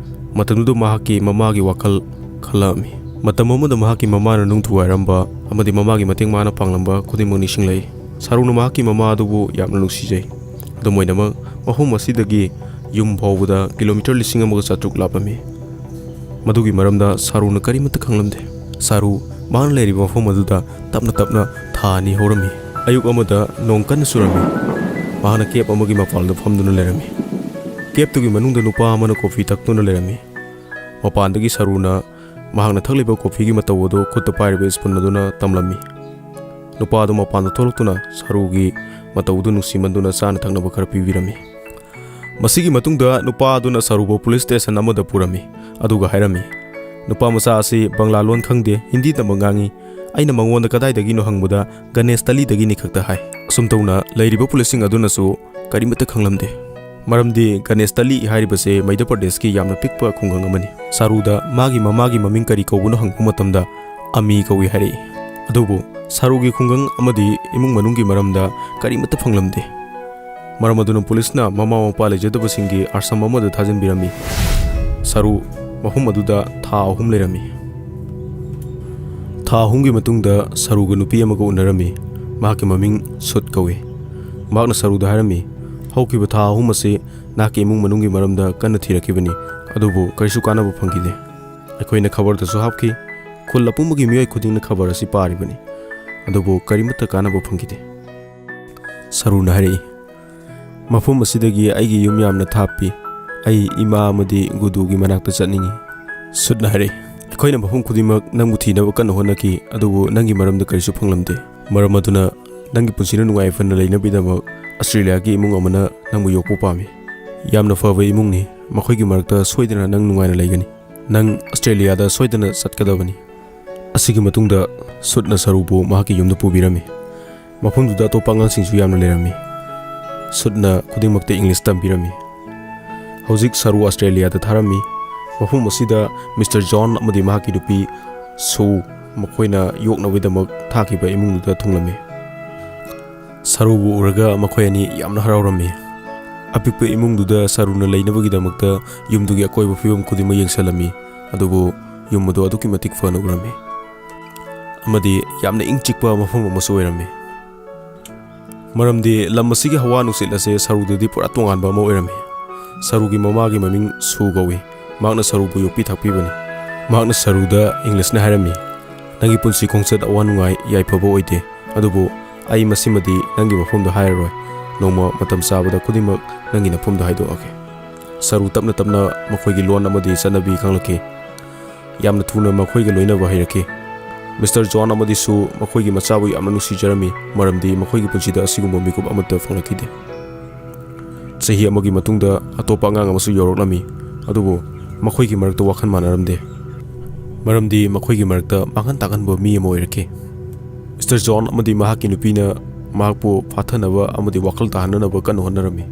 ꯃꯇꯝꯗꯨꯗ ꯃꯍꯥꯛꯀꯤ ꯃꯃꯥꯒꯤ ꯋꯥꯈꯜ ꯈꯜꯂꯛꯑꯝꯃꯤ꯫ ꯃꯇꯝ ꯑꯃꯗ ꯃꯍꯥꯛꯀꯤ ꯃꯃꯥꯅ ꯅꯨꯡ ꯊꯨꯒꯥꯏꯔꯝꯕ ꯑꯃꯗꯤ ꯃꯃꯥꯒꯤ ꯃꯇꯦꯡ ꯃꯥꯅ ꯄꯥꯡꯂꯝꯕ ꯈꯨꯗꯤꯡꯃꯛ ꯅꯤꯡꯁꯤꯡꯂꯛꯏ꯫ ꯁꯔꯨꯅ ꯃꯍꯥꯛꯀꯤ ꯃꯃꯥ ꯑꯗꯨꯕꯨ ꯌꯥꯝꯅ ꯅꯨꯡꯁꯤꯖꯩ꯫ ꯑꯗꯨꯝ ꯑꯣꯏꯅꯃꯛ, ꯃꯐꯝ ꯑꯁꯤꯗꯒꯤ ꯌꯨꯝ ꯐꯥꯎꯕꯗ ꯀꯤꯂꯣꯃꯤꯇꯔ ꯂꯤꯁꯤꯡ ꯑꯃꯒ ꯆꯥꯇ꯭ꯔꯨꯛ ꯂꯥꯞꯂꯝꯃꯤ꯫ ꯃꯗꯨꯒꯤ ꯃꯔꯝꯗ ꯁꯔꯨꯅ ꯀꯔꯤꯃꯠꯇ ꯈꯪꯂꯝꯗꯦ꯫ ꯁꯔꯨ ꯃꯍꯥꯛꯅ ꯂꯩꯔꯤꯕ ꯃꯐꯝ ꯑꯗꯨꯗ ꯇꯞꯅ ꯇꯞꯅ ꯊꯥ ꯑꯅꯤ ꯍꯧꯔꯝꯃꯤ꯫ ꯑꯌꯨꯛ ꯑꯃꯗ ꯅꯣꯡ ꯀꯟꯅ ꯆꯨꯔꯝꯃꯤ꯫ ꯃꯍꯥꯛꯅ ꯀꯦꯞ ꯑꯃꯒꯤ ꯃꯄꯥꯟꯗ ꯐꯝꯗꯨꯅ ꯂꯩꯔꯝꯃꯤ꯫ ꯀꯦꯞꯇꯨꯒꯤ ꯃꯅꯨꯡꯗ ꯅꯨꯄꯥ ꯑꯃꯅ ꯀꯣꯐꯤ ꯊꯛꯇꯨꯅ ꯂꯩꯔꯝꯃꯤ꯫ ꯃꯄꯥꯟꯗꯒꯤ ꯁꯔꯨꯅ ꯃꯍꯥꯛꯅ ꯊꯛꯂꯤꯕ ꯀꯣꯐꯤꯒꯤ ꯃꯇꯧ ꯑꯗꯨ ꯈꯨꯠꯇ ꯄꯥꯏꯔꯤꯕ ꯁ꯭ꯄꯨꯟ ꯑꯗꯨꯅ ꯇꯝꯂꯝꯃꯤ꯫ ꯅꯨꯄꯥ ꯑꯗꯨ ꯃꯄꯥꯟꯗ ꯊꯣꯛꯂꯛꯇꯨꯅ ꯁꯔꯨꯒꯤ ꯃꯇꯧ ꯑꯗꯨ ꯅꯨꯡꯁꯤꯃꯟꯗꯨꯅ ꯆꯥꯅ ꯊꯛꯅꯕ ꯈꯔ ꯄꯤꯕꯤꯔꯝꯃꯤ꯫ ꯃꯁꯤꯒꯤ ꯃꯇꯨꯡꯗ ꯅꯨꯄꯥ ꯑꯗꯨꯅ ꯁꯔꯨꯕꯨ ꯄꯨꯂꯤꯁ ꯁ꯭ꯇꯦꯁꯟ ꯑꯃꯗ ꯄꯨꯔꯝꯃꯤ, ꯑꯗꯨꯒ ꯍꯥꯏꯔꯝꯃꯤ, ꯅꯨꯄꯥ ꯃꯆꯥ ꯑꯁꯤ ꯕꯪꯂꯥ ꯂꯣꯟ ꯈꯪꯗꯦ, ꯍꯤꯟꯗꯤꯗꯃꯛ ꯉꯥꯡꯏ꯫ ꯑꯩꯅ ꯃꯉꯣꯟꯗ ꯀꯗꯥꯏꯗꯒꯤꯅꯣ ꯍꯪꯕꯗ ꯒꯅꯦꯁ ꯇꯂꯤꯗꯒꯤꯅꯤ ꯈꯛꯇ ꯍꯥꯏ꯫ ꯑꯁꯨꯝ ꯇꯧꯅ ꯂꯩꯔꯤꯕ ꯄꯨꯂꯤꯁꯁꯤꯡ ꯑꯗꯨꯅꯁꯨ ꯀꯔꯤꯃꯠꯇ ꯈꯪꯂꯝꯗꯦ꯫ ꯃꯔꯝꯗꯤ ꯒꯅꯦꯁ ꯇꯂꯤ ꯍꯥꯏꯔꯤꯕꯁꯦ ꯃꯩꯙ꯭ꯌ ꯄ꯭ꯔꯗꯦꯁꯀꯤ ꯌꯥꯝꯅ ꯄꯤꯛꯄ ꯈꯨꯡꯒꯪ ꯑꯃꯅꯤ꯫ ꯁꯥꯔꯨꯗ ꯃꯥꯒꯤ ꯃꯃꯥꯒꯤ ꯃꯃꯤꯡ ꯀꯔꯤ ꯀꯧꯕꯅꯣ ꯍꯪꯕ ꯃꯇꯝꯗ ꯑꯃꯤ ꯀꯧꯏ ꯍꯥꯏꯔꯛꯏ꯫ ꯑꯗꯨꯕꯨ ꯁꯥꯔꯨꯒꯤ ꯈꯨꯡꯒꯪ ꯑꯃꯗꯤ ꯏꯃꯨꯡ ꯃꯅꯨꯡꯒꯤ ꯃꯔꯝꯗ ꯀꯔꯤꯃꯠꯇ ꯐꯪꯂꯝꯗꯦ꯫ ꯃꯔꯝ ꯑꯗꯨꯅ ꯄꯨꯂꯤꯁꯅ ꯃꯃꯥ ꯃꯄꯥ ꯂꯩꯖꯗꯕꯁꯤꯡꯒꯤ ꯑꯥꯁ꯭ꯔꯝ ꯑꯃꯗ ꯊꯥꯖꯤꯟꯕꯤꯔꯝꯃꯤ꯫ ꯁꯥꯔꯨ ꯃꯐꯝ ꯑꯗꯨꯗ ꯊꯥ ꯑꯍꯨꯝ ꯂꯩꯔꯝꯃꯤ꯫ ꯊꯥ ꯑꯍꯨꯝꯒꯤ ꯃꯇꯨꯡꯗ ꯁꯥꯔꯨꯒ ꯅꯨꯄꯤ ꯑꯃꯒ ꯎꯅꯔꯝꯃꯤ꯫ ꯃꯍꯥꯛꯀꯤ ꯃꯃꯤꯡ ꯁꯨꯠ ꯀꯧꯏ꯫ ꯃꯍꯥꯛꯅ ꯁꯥꯔꯨꯗ ꯍꯥꯏꯔꯝꯃꯤ, "ꯍꯧꯈꯤꯕ ꯊꯥ ꯑꯍꯨꯝ ꯑꯁꯤ ꯅꯍꯥꯛꯀꯤ ꯏꯃꯨꯡ ꯃꯅꯨꯡꯒꯤ ꯃꯔꯝꯗ ꯀꯟꯅ ꯊꯤꯔꯛꯈꯤꯕꯅꯤ, ꯑꯗꯨꯕꯨ ꯀꯔꯤꯁꯨ ꯀꯥꯟꯅꯕ ꯐꯪꯈꯤꯗꯦ꯫ ꯑꯩꯈꯣꯏꯅ ꯈꯕꯔꯗꯁꯨ ꯍꯥꯞꯈꯤ, ꯈꯨꯜ ꯑꯄꯨꯝꯕꯒꯤ ꯃꯤꯑꯣꯏ ꯈꯨꯗꯤꯡꯅ ꯈꯕꯔ ꯑꯁꯤ ꯄꯥꯔꯤꯕꯅꯤ, ꯑꯗꯨꯕꯨ ꯀꯔꯤꯃꯠꯇ ꯀꯥꯟꯅꯕ ꯐꯪꯈꯤꯗꯦ"꯫ ꯁꯥꯔꯨꯅ ꯍꯥꯏꯔꯛꯏ, "ꯃꯐꯝ ꯑꯁꯤꯗꯒꯤ ꯑꯩꯒꯤ ꯌꯨꯝ ꯌꯥꯝꯅ ꯊꯥꯞꯄꯤ꯫ ꯑꯩ ꯏꯃꯥ ꯑꯃꯗꯤ ꯒꯨꯗꯨꯒꯤ ꯃꯅꯥꯛꯇ ꯆꯠꯅꯤꯡꯏ"꯫ ꯁꯨꯠꯅ ꯍꯥꯏꯔꯛꯏ, "ꯑꯩꯈꯣꯏꯅ ꯃꯐꯝ ꯈꯨꯗꯤꯡꯃꯛ ꯅꯪꯕꯨ ꯊꯤꯅꯕ ꯀꯟꯅ ꯍꯣꯠꯅꯈꯤ, ꯑꯗꯨꯕꯨ ꯅꯪꯒꯤ ꯃꯔꯝꯗ ꯀꯔꯤꯁꯨ ꯐꯪꯂꯝꯗꯦ꯫ ꯃꯔꯝ ꯑꯗꯨꯅ ꯅꯪꯒꯤ ꯄꯨꯟꯁꯤꯅ ꯅꯨꯡꯉꯥꯏ ꯌꯥꯏꯐꯅ ꯂꯩꯅꯕꯒꯤꯗꯃꯛ ꯑꯁꯇ꯭ꯔꯦꯂꯤꯌꯥꯒꯤ ꯏꯃꯨꯡ ꯑꯃꯅ ꯅꯪꯕꯨ ꯌꯣꯛꯄ ꯄꯥꯝꯃꯤ꯫ ꯌꯥꯝꯅ ꯐꯕ ꯏꯃꯨꯡꯅꯤ꯫ ꯃꯈꯣꯏꯒꯤ ꯃꯔꯛꯇ ꯁꯣꯏꯗꯅ ꯅꯪ ꯅꯨꯡꯉꯥꯏꯅ ꯂꯩꯒꯅꯤ꯫ ꯅꯪ ꯑꯁꯇ꯭ꯔꯦꯂꯤꯌꯥꯗ ꯁꯣꯏꯗꯅ ꯆꯠꯀꯗꯕꯅꯤ"꯫ ꯑꯁꯤꯒꯤ ꯃꯇꯨꯡꯗ ꯁꯨꯠꯅ ꯁꯥꯔꯨꯕꯨ ꯃꯍꯥꯛꯀꯤ ꯌꯨꯝꯗ ꯄꯨꯕꯤꯔꯝꯃꯤ꯫ ꯃꯐꯝꯗꯨꯗ ꯑꯇꯣꯞꯄ ꯑꯉꯥꯡꯁꯤꯡꯁꯨ ꯌꯥꯝꯅ ꯂꯩꯔꯝꯃꯤ꯫ ꯁꯨꯠꯅ ꯈꯨꯗꯤꯡꯃꯛꯇ ꯏꯪꯂꯤꯁ ꯇꯝꯕꯤꯔꯝꯃꯤ꯫ ꯍꯧꯖꯤꯛ ꯁꯥꯔꯨ ꯑꯁꯇ꯭ꯔꯦꯂꯤꯌꯥꯗ ꯊꯥꯔꯝꯃꯤ꯫ ꯃꯐꯝ ꯑꯁꯤꯗ ꯃꯤꯁꯇꯔ ꯖꯣꯟ ꯑꯃꯗꯤ ꯃꯍꯥꯛꯀꯤ ꯅꯨꯄꯤ ꯁꯨ ꯃꯈꯣꯏꯅ ꯌꯣꯛꯅꯕꯒꯤꯗꯃꯛ ꯊꯥꯈꯤꯕ ꯏꯃꯨꯡꯗꯨꯗ ꯊꯨꯡꯂꯝꯃꯤ꯫ ꯁꯥꯔꯨꯕꯨ ꯎꯔꯒ ꯃꯈꯣꯏ ꯑꯅꯤ ꯌꯥꯝꯅ ꯍꯔꯥꯎꯔꯝꯃꯤ꯫ ꯑꯄꯤꯛꯄ ꯏꯃꯨꯡꯗꯨꯗ ꯁꯥꯔꯨꯅ ꯂꯩꯅꯕꯒꯤꯗꯃꯛꯇ ꯌꯨꯝꯗꯨꯒꯤ ꯑꯀꯣꯏꯕ ꯐꯤꯕꯝ ꯈꯨꯗꯤꯡꯃꯛ ꯌꯦꯡꯁꯤꯜꯂꯝꯃꯤ, ꯑꯗꯨꯕꯨ ꯌꯨꯝ ꯑꯗꯨ ꯑꯗꯨꯛꯀꯤ ꯃꯇꯤꯛ ꯐꯅ ꯎꯔꯝꯃꯤ꯫ ꯑꯃꯗꯤ ꯌꯥꯝꯅ ꯏꯪ ꯆꯤꯛꯄ ꯃꯐꯝ ꯑꯃꯁꯨ ꯑꯣꯏꯔꯝꯃꯤ꯫ ꯃꯔꯝꯗꯤ ꯂꯝ ꯑꯁꯤꯒꯤ ꯍꯋꯥ ꯅꯨꯡꯁꯤꯠ ꯑꯁꯦ ꯁꯥꯔꯨꯗꯗꯤ ꯄꯨꯔꯥ ꯇꯣꯉꯥꯟꯕ ꯑꯃ ꯑꯣꯏꯔꯝꯃꯤ꯫ ꯁꯥꯔꯨꯒꯤ ꯃꯃꯥꯒꯤ ꯃꯃꯤꯡ ꯁꯨ ꯀꯧꯏ꯫ ꯃꯍꯥꯛꯅ ꯁꯥꯔꯨꯕꯨ ꯌꯣꯛꯄꯤ ꯊꯥꯛꯄꯤꯕꯅꯤ꯫ ꯃꯍꯥꯛꯅ ꯁꯥꯔꯨꯗ ꯏꯪꯂꯤꯁꯅ ꯍꯥꯏꯔꯝꯃꯤ, "ꯅꯪꯒꯤ ꯄꯨꯟꯁꯤ ꯈꯣꯡꯆꯠ ꯑꯋꯥ ꯅꯨꯡꯉꯥꯏ ꯌꯥꯏꯐꯕ ꯑꯣꯏꯗꯦ, ꯑꯗꯨꯕꯨ ꯑꯩ ꯃꯁꯤꯃꯗꯤ ꯅꯪꯒꯤ ꯃꯐꯝꯗ ꯍꯥꯏꯔꯔꯣꯏ꯫ ꯅꯣꯡꯃ ꯃꯇꯝ ꯆꯥꯕꯗ ꯈꯨꯗꯤꯡꯃꯛ ꯅꯪꯒꯤ ꯅꯐꯝꯗ ꯍꯥꯏꯗꯣꯛꯑꯒꯦ"꯫ ꯁꯥꯔꯨ ꯇꯞꯅ ꯇꯞꯅ ꯃꯈꯣꯏꯒꯤ ꯂꯣꯟ ꯑꯃꯗꯤ ꯆꯠꯅꯕꯤ ꯈꯪꯂꯛꯈꯤ꯫ ꯌꯥꯝꯅ ꯊꯨꯅ ꯃꯈꯣꯏꯒ ꯂꯣꯏꯅꯕ ꯍꯩꯔꯛꯈꯤ꯫ ꯃꯤꯁꯇꯔ ꯖꯣꯟ ꯑꯃꯗꯤ ꯁꯨ ꯃꯈꯣꯏꯒꯤ ꯃꯆꯥꯕꯨ ꯌꯥꯝꯅ ꯅꯨꯡꯁꯤꯖꯔꯝꯃꯤ, ꯃꯔꯝꯗꯤ ꯃꯈꯣꯏꯒꯤ ꯄꯨꯟꯁꯤꯗ ꯑꯁꯤꯒꯨꯝꯕ ꯃꯤꯀꯨꯞ ꯑꯃꯠꯇ ꯐꯪꯂꯛꯈꯤꯗꯦ꯫ ꯆꯍꯤ ꯑꯃꯒꯤ ꯃꯇꯨꯡꯗ ꯑꯇꯣꯞꯄ ꯑꯉꯥꯡ ꯑꯃꯁꯨ ꯌꯧꯔꯛꯂꯝꯃꯤ, ꯑꯗꯨꯕꯨ ꯃꯈꯣꯏꯒꯤ ꯃꯔꯛꯇ ꯋꯥꯈꯜ ꯃꯥꯟꯅꯔꯝꯗꯦ꯫ ꯃꯔꯝꯗꯤ ꯃꯈꯣꯏꯒꯤ ꯃꯔꯛꯇ ꯃꯥꯡꯍꯟ ꯇꯥꯛꯍꯟꯕ ꯃꯤ ꯑꯃ ꯑꯣꯏꯔꯛꯈꯤ꯫ ꯃꯤꯁꯇꯔ ꯖꯣꯟ ꯑꯃꯗꯤ ꯃꯍꯥꯛꯀꯤ ꯅꯨꯄꯤꯅ ꯃꯍꯥꯛꯄꯨ ꯐꯥꯊꯅꯕ ꯑꯃꯗꯤ ꯋꯥꯈꯜ ꯇꯥꯍꯟꯅꯅꯕ ꯀꯟꯅ ꯍꯣꯠꯅꯔꯝꯃꯤ,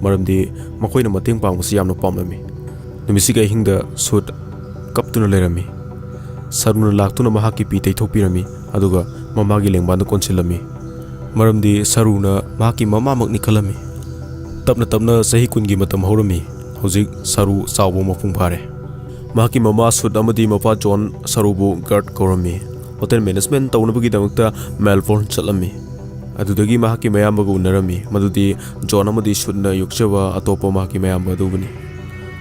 ꯃꯔꯝꯗꯤ ꯃꯈꯣꯏꯅ ꯃꯇꯦꯡ ꯄꯥꯡꯕꯁꯤ ꯌꯥꯝꯅ ꯄꯥꯝꯂꯝꯃꯤ꯫ ꯅꯨꯃꯤꯠꯁꯤꯒꯤ ꯑꯍꯤꯡꯗ ꯁꯨꯠ ꯀꯞꯇꯨꯅ ꯂꯩꯔꯝꯃꯤ꯫ ꯁꯔꯨꯅ ꯂꯥꯛꯇꯨꯅ ꯃꯍꯥꯛꯀꯤ ꯄꯤ ꯇꯩꯊꯣꯛꯄꯤꯔꯝꯃꯤ, ꯑꯗꯨꯒ ꯃꯃꯥꯒꯤ ꯂꯦꯡꯕꯥꯟꯗ ꯀꯣꯟꯁꯤꯜꯂꯝꯃꯤ, ꯃꯔꯝꯗꯤ ꯁꯔꯨꯅ ꯃꯍꯥꯛꯀꯤ ꯃꯃꯥꯃꯛꯅꯤ ꯈꯜꯂꯝꯃꯤ꯫ ꯇꯞꯅ ꯇꯞꯅ ꯆꯍꯤ ꯀꯨꯟꯒꯤ ꯃꯇꯝ ꯍꯧꯔꯝꯃꯤ꯫ ꯍꯧꯖꯤꯛ ꯁꯔꯨ ꯆꯥꯎꯕ ꯃꯄꯨꯡ ꯐꯥꯔꯦ꯫ ꯃꯍꯥꯛꯀꯤ ꯃꯃꯥ ꯁꯨꯠ ꯑꯃꯗꯤ ꯃꯄꯥ ꯖꯣꯟ ꯁꯔꯨꯕꯨ ꯒꯥꯔꯗ ꯀꯧꯔꯝꯃꯤ꯫ ꯍꯣꯇꯦꯜ ꯃꯦꯅꯦꯖꯃꯦꯟ ꯇꯧꯅꯕꯒꯤꯗꯃꯛꯇ ꯃꯦꯜꯕꯣꯔꯟ ꯆꯠꯂꯝꯃꯤ꯫ ꯑꯗꯨꯗꯒꯤ ꯃꯍꯥꯛꯀꯤ ꯃꯌꯥꯝꯕꯒ ꯎꯅꯔꯝꯃꯤ, ꯃꯗꯨꯗꯤ ꯖꯣꯟ ꯑꯃꯗꯤ ꯁꯨꯠꯅ ꯌꯣꯛꯆꯕ ꯑꯇꯣꯞꯄ ꯃꯍꯥꯛꯀꯤ ꯃꯌꯥꯝꯕ ꯑꯗꯨꯕꯨꯅꯤ꯫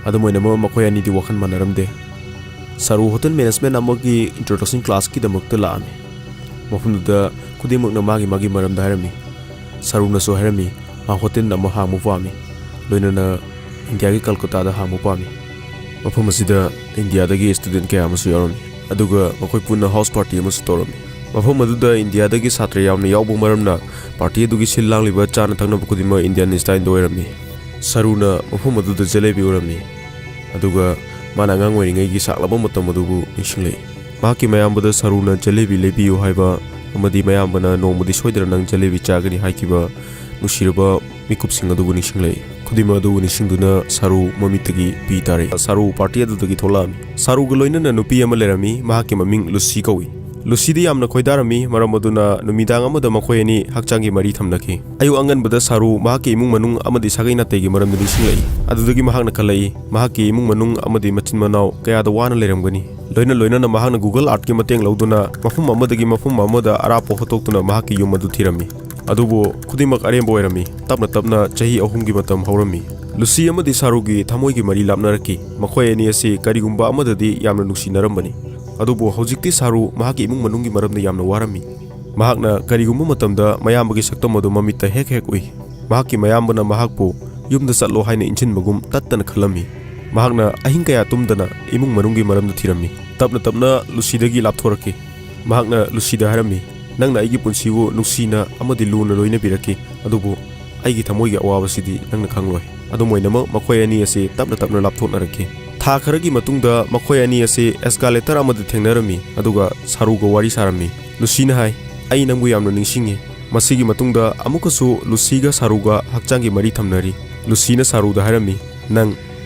ꯑꯗꯨꯝ ꯑꯣꯏꯅꯃꯛ, ꯃꯈꯣꯏ ꯑꯅꯤꯗꯤ ꯋꯥꯈꯜ ꯃꯥꯟꯅꯔꯝꯗꯦ꯫ ꯁꯔꯨ ꯍꯣꯇꯦꯜ ꯃꯦꯅꯦꯖꯃꯦꯟ ꯑꯃꯒꯤ ꯏꯟꯇ꯭ꯔꯣꯗꯛꯁꯟ ꯀ꯭ꯂꯥꯁꯀꯤꯗꯃꯛꯇ ꯂꯥꯛꯑꯝꯃꯤ꯫ ꯃꯐꯝꯗꯨꯗ ꯈꯨꯗꯤꯡꯃꯛꯅ ꯃꯥꯒꯤ ꯃꯥꯒꯤ ꯃꯔꯝꯗ ꯍꯥꯏꯔꯝꯃꯤ꯫ ꯁꯔꯨꯅꯁꯨ ꯍꯥꯏꯔꯝꯃꯤ, ꯃꯥ ꯍꯣꯇꯦꯜ ꯑꯃ ꯍꯥꯡꯕ ꯄꯥꯝꯃꯤ, ꯂꯣꯏꯅꯅ ꯏꯟꯗꯤꯌꯥꯒꯤ ꯀꯜꯀꯇꯥꯗ ꯍꯥꯡꯕ ꯄꯥꯝꯃꯤ꯫ ꯃꯐꯝ ꯑꯁꯤꯗ ꯏꯟꯗꯤꯌꯥꯗꯒꯤ ꯁ꯭ꯇꯨꯗꯦꯟ ꯀꯌꯥ ꯑꯃꯁꯨ ꯌꯥꯎꯔꯝꯃꯤ, ꯑꯗꯨꯒ ꯃꯈꯣꯏ ꯄꯨꯟꯅ ꯍꯥꯎꯁ ꯄꯥꯔꯇꯤ ꯑꯃꯁꯨ ꯇꯧꯔꯝꯃꯤ꯫ ꯃꯐꯝ ꯑꯗꯨꯗ ꯏꯟꯗꯤꯌꯥꯗꯒꯤ ꯁꯥꯇ꯭ꯔ ꯌꯥꯝꯅ ꯌꯥꯎꯕ ꯃꯔꯝꯅ, ꯄꯥꯔꯇꯤ ꯑꯗꯨꯒꯤ ꯁꯤꯜ ꯂꯥꯡꯂꯤꯕ ꯆꯥꯅ ꯊꯛꯅꯕ ꯈꯨꯗꯤꯡꯃꯛ ꯏꯟꯗꯤꯌꯥꯟ ꯁ꯭ꯇꯥꯏꯜꯗ ꯑꯣꯏꯔꯝꯃꯤ꯫ ꯁꯔꯨꯅ ꯃꯐꯝ ꯑꯗꯨꯗ ꯖꯦꯂꯦꯕꯤ ꯎꯔꯝꯃꯤ, ꯑꯗꯨꯒ ꯃꯥꯅ ꯑꯉꯥꯡ ꯑꯣꯏꯔꯤꯉꯩꯒꯤ ꯁꯥꯡꯂꯕ ꯃꯇꯝ ꯑꯗꯨꯕꯨ ꯅꯤꯡꯁꯤꯡꯂꯛꯏ꯫ ꯃꯍꯥꯛꯀꯤ ꯃꯌꯥꯝꯕꯗ ꯁꯔꯨꯅ ꯖꯦꯂꯦꯕꯤ ꯂꯩꯕꯤꯌꯨ ꯍꯥꯏꯕ ꯑꯃꯗꯤ ꯃꯌꯥꯝꯕꯅ ꯅꯣꯡꯃꯗꯤ ꯁꯣꯏꯗꯅ ꯅꯪ ꯖꯦꯂꯦꯕꯤ ꯆꯥꯒꯅꯤ ꯍꯥꯏꯈꯤꯕ ꯅꯨꯡꯁꯤꯔꯕ ꯃꯤꯀꯨꯞꯁꯤꯡ ꯑꯗꯨꯕꯨ ꯅꯤꯡꯁꯤꯡꯂꯛꯏ꯫ ꯈꯨꯗꯤꯡꯃꯛ ꯑꯗꯨꯕꯨ ꯅꯤꯡꯁꯤꯡꯗꯨꯅ ꯁꯔꯨ ꯃꯃꯤꯠꯇꯒꯤ ꯄꯤ ꯇꯥꯔꯛꯏ꯫ ꯁꯔꯨ ꯄꯥꯔꯇꯤ ꯑꯗꯨꯗꯒꯤ ꯊꯣꯛꯂꯛꯑꯝꯃꯤ꯫ ꯁꯔꯨꯒ ꯂꯣꯏꯅꯅ ꯅꯨꯄꯤ ꯑꯃ ꯂꯩꯔꯝꯃꯤ, ꯃꯍꯥꯛꯀꯤ ꯃꯃꯤꯡ ꯂꯨꯁꯤ ꯀꯧꯏ꯫ ꯂꯨꯁꯤꯗꯤ ꯌꯥꯝꯅ ꯈꯣꯏꯗꯥꯔꯝꯃꯤ, ꯃꯔꯝ ꯑꯗꯨꯅ ꯅꯨꯃꯤꯗꯥꯡ ꯑꯃꯗ ꯃꯈꯣꯏ ꯑꯅꯤ ꯍꯛꯆꯥꯡꯒꯤ ꯃꯔꯤ ꯊꯝꯅꯈꯤ꯫ ꯑꯌꯨꯛ ꯑꯉꯟꯕꯗ ꯁꯔꯨ ꯃꯍꯥꯛꯀꯤ ꯏꯃꯨꯡ ꯃꯅꯨꯡ ꯑꯃꯗꯤ ꯁꯥꯒꯩ ꯅꯥꯇꯩꯒꯤ ꯃꯔꯝꯗ ꯅꯤꯡꯁꯤꯡꯂꯛꯏ꯫ ꯑꯗꯨꯗꯒꯤ ꯃꯍꯥꯛꯅ ꯈꯜꯂꯛꯏ, ꯃꯍꯥꯛꯀꯤ ꯏꯃꯨꯡ ꯃꯅꯨꯡ ꯑꯃꯗꯤ ꯃꯆꯤꯟ ꯃꯅꯥꯎ ꯀꯌꯥꯗ ꯋꯥꯅ ꯂꯩꯔꯝꯒꯅꯤ꯫ ꯂꯣꯏꯅ ꯂꯣꯏꯅꯅ ꯃꯍꯥꯛꯅ Google Earthꯀꯤ ꯃꯇꯦꯡ ꯂꯧꯗꯨꯅ ꯃꯐꯝ ꯑꯃꯗꯒꯤ ꯃꯐꯝ ꯑꯃꯗ ꯑꯔꯥꯞꯄ ꯍꯣꯠꯇꯣꯛꯇꯨꯅ ꯃꯍꯥꯛꯀꯤ ꯌꯨꯝ ꯑꯗꯨ ꯊꯤꯔꯝꯃꯤ꯫ ꯑꯗꯨꯕꯨ ꯈꯨꯗꯤꯡꯃꯛ ꯑꯔꯦꯝꯕ ꯑꯣꯏꯔꯝꯃꯤ꯫ ꯇꯞꯅ ꯇꯞꯅ ꯆꯍꯤ ꯑꯍꯨꯝꯒꯤ ꯃꯇꯝ ꯍꯧꯔꯝꯃꯤ꯫ ꯂꯨꯁꯤ ꯑꯃꯗꯤ ꯁꯔꯨꯒꯤ ꯊꯃꯣꯏꯒꯤ ꯃꯔꯤ ꯂꯥꯞꯅꯔꯛꯈꯤ꯫ ꯃꯈꯣꯏ ꯑꯅꯤ ꯑꯁꯤ ꯀꯔꯤꯒꯨꯝꯕ ꯑꯃꯗꯗꯤ ꯌꯥꯝꯅ ꯅꯨꯡꯁꯤꯅꯔꯝꯕꯅꯤ꯫ ꯑꯗꯨꯕꯨ ꯍꯧꯖꯤꯛꯇꯤ ꯁꯔꯨ ꯃꯍꯥꯛꯀꯤ ꯏꯃꯨꯡ ꯃꯅꯨꯡꯒꯤ ꯃꯔꯝꯗ ꯌꯥꯝꯅ ꯋꯥꯔꯝꯃꯤ꯫ ꯃꯍꯥꯛꯅ ꯀꯔꯤꯒꯨꯝꯕ ꯃꯇꯝꯗ ꯃꯌꯥꯝꯕꯒꯤ ꯁꯛꯇꯝ ꯑꯗꯨ ꯃꯃꯤꯠꯇ ꯍꯦꯛ ꯍꯦꯛ ꯎꯏ꯫ ꯃꯍꯥꯛꯀꯤ ꯃꯌꯥꯝꯕꯅ ꯃꯍꯥꯛꯄꯨ ꯌꯨꯝꯗ ꯆꯠꯂꯣ ꯍꯥꯏꯅ ꯏꯟꯁꯤꯟꯕꯒꯨꯝ ꯇꯠꯇꯅ ꯈꯜꯂꯝꯃꯤ꯫ ꯃꯍꯥꯛꯅ ꯑꯍꯤꯡ ꯀꯌꯥ ꯇꯨꯝꯗꯅ ꯏꯃꯨꯡ ꯃꯅꯨꯡꯒꯤ ꯃꯔꯝꯗ ꯊꯤꯔꯝꯃꯤ꯫ ꯇꯞꯅ ꯇꯞꯅ ꯂꯨꯁꯤꯗꯒꯤ ꯂꯥꯞꯊꯣꯔꯛꯈꯤ꯫ ꯃꯍꯥꯛꯅ ꯂꯨꯁꯤꯗ ꯍꯥꯏꯔꯝꯃꯤ, "ꯅꯪꯅ ꯑꯩꯒꯤ ꯄꯨꯟꯁꯤꯕꯨ ꯅꯨꯡꯁꯤꯅ ꯑꯃꯗꯤ ꯂꯨꯅ ꯂꯣꯏꯅꯕꯤꯔꯛꯈꯤ, ꯑꯗꯨꯕꯨ ꯑꯩꯒꯤ ꯊꯃꯣꯏꯒꯤ ꯑꯋꯥꯕꯁꯤꯗꯤ ꯅꯪꯅ ꯈꯪꯂꯣꯏ꯫" ꯑꯗꯨꯝ ꯑꯣꯏꯅꯃꯛ, ꯃꯈꯣꯏ ꯑꯅꯤ ꯑꯁꯤ ꯇꯞꯅ ꯇꯞꯅ ꯂꯥꯞꯊꯣꯛꯅꯔꯛꯈꯤ꯫ ꯊꯥ ꯈꯔꯒꯤ ꯃꯇꯨꯡꯗ ꯃꯈꯣꯏ ꯑꯅꯤ ꯑꯁꯤ ꯑꯦꯁꯀꯥꯂꯦꯇꯔ ꯑꯃꯗ ꯊꯦꯡꯅꯔꯝꯃꯤ, ꯑꯗꯨꯒ ꯁꯥꯔꯨꯒ ꯋꯥꯔꯤ ꯁꯥꯔꯝꯃꯤ꯫ ꯂꯨꯁꯤꯅ ꯍꯥꯏ, "ꯑꯩ ꯅꯪꯕꯨ ꯌꯥꯝꯅ ꯅꯤꯡꯁꯤꯡꯉꯤ"꯫ ꯃꯁꯤꯒꯤ ꯃꯇꯨꯡꯗ ꯑꯃꯨꯛꯀꯁꯨ ꯂꯨꯁꯤꯒ ꯁꯥꯔꯨꯒ ꯍꯛꯆꯥꯡꯒꯤ ꯃꯔꯤ ꯊꯝꯅꯔꯤ꯫ ꯂꯨꯁꯤꯅ ꯁꯥꯔꯨꯗ ꯍꯥꯏꯔꯝꯃꯤ, "ꯅꯪ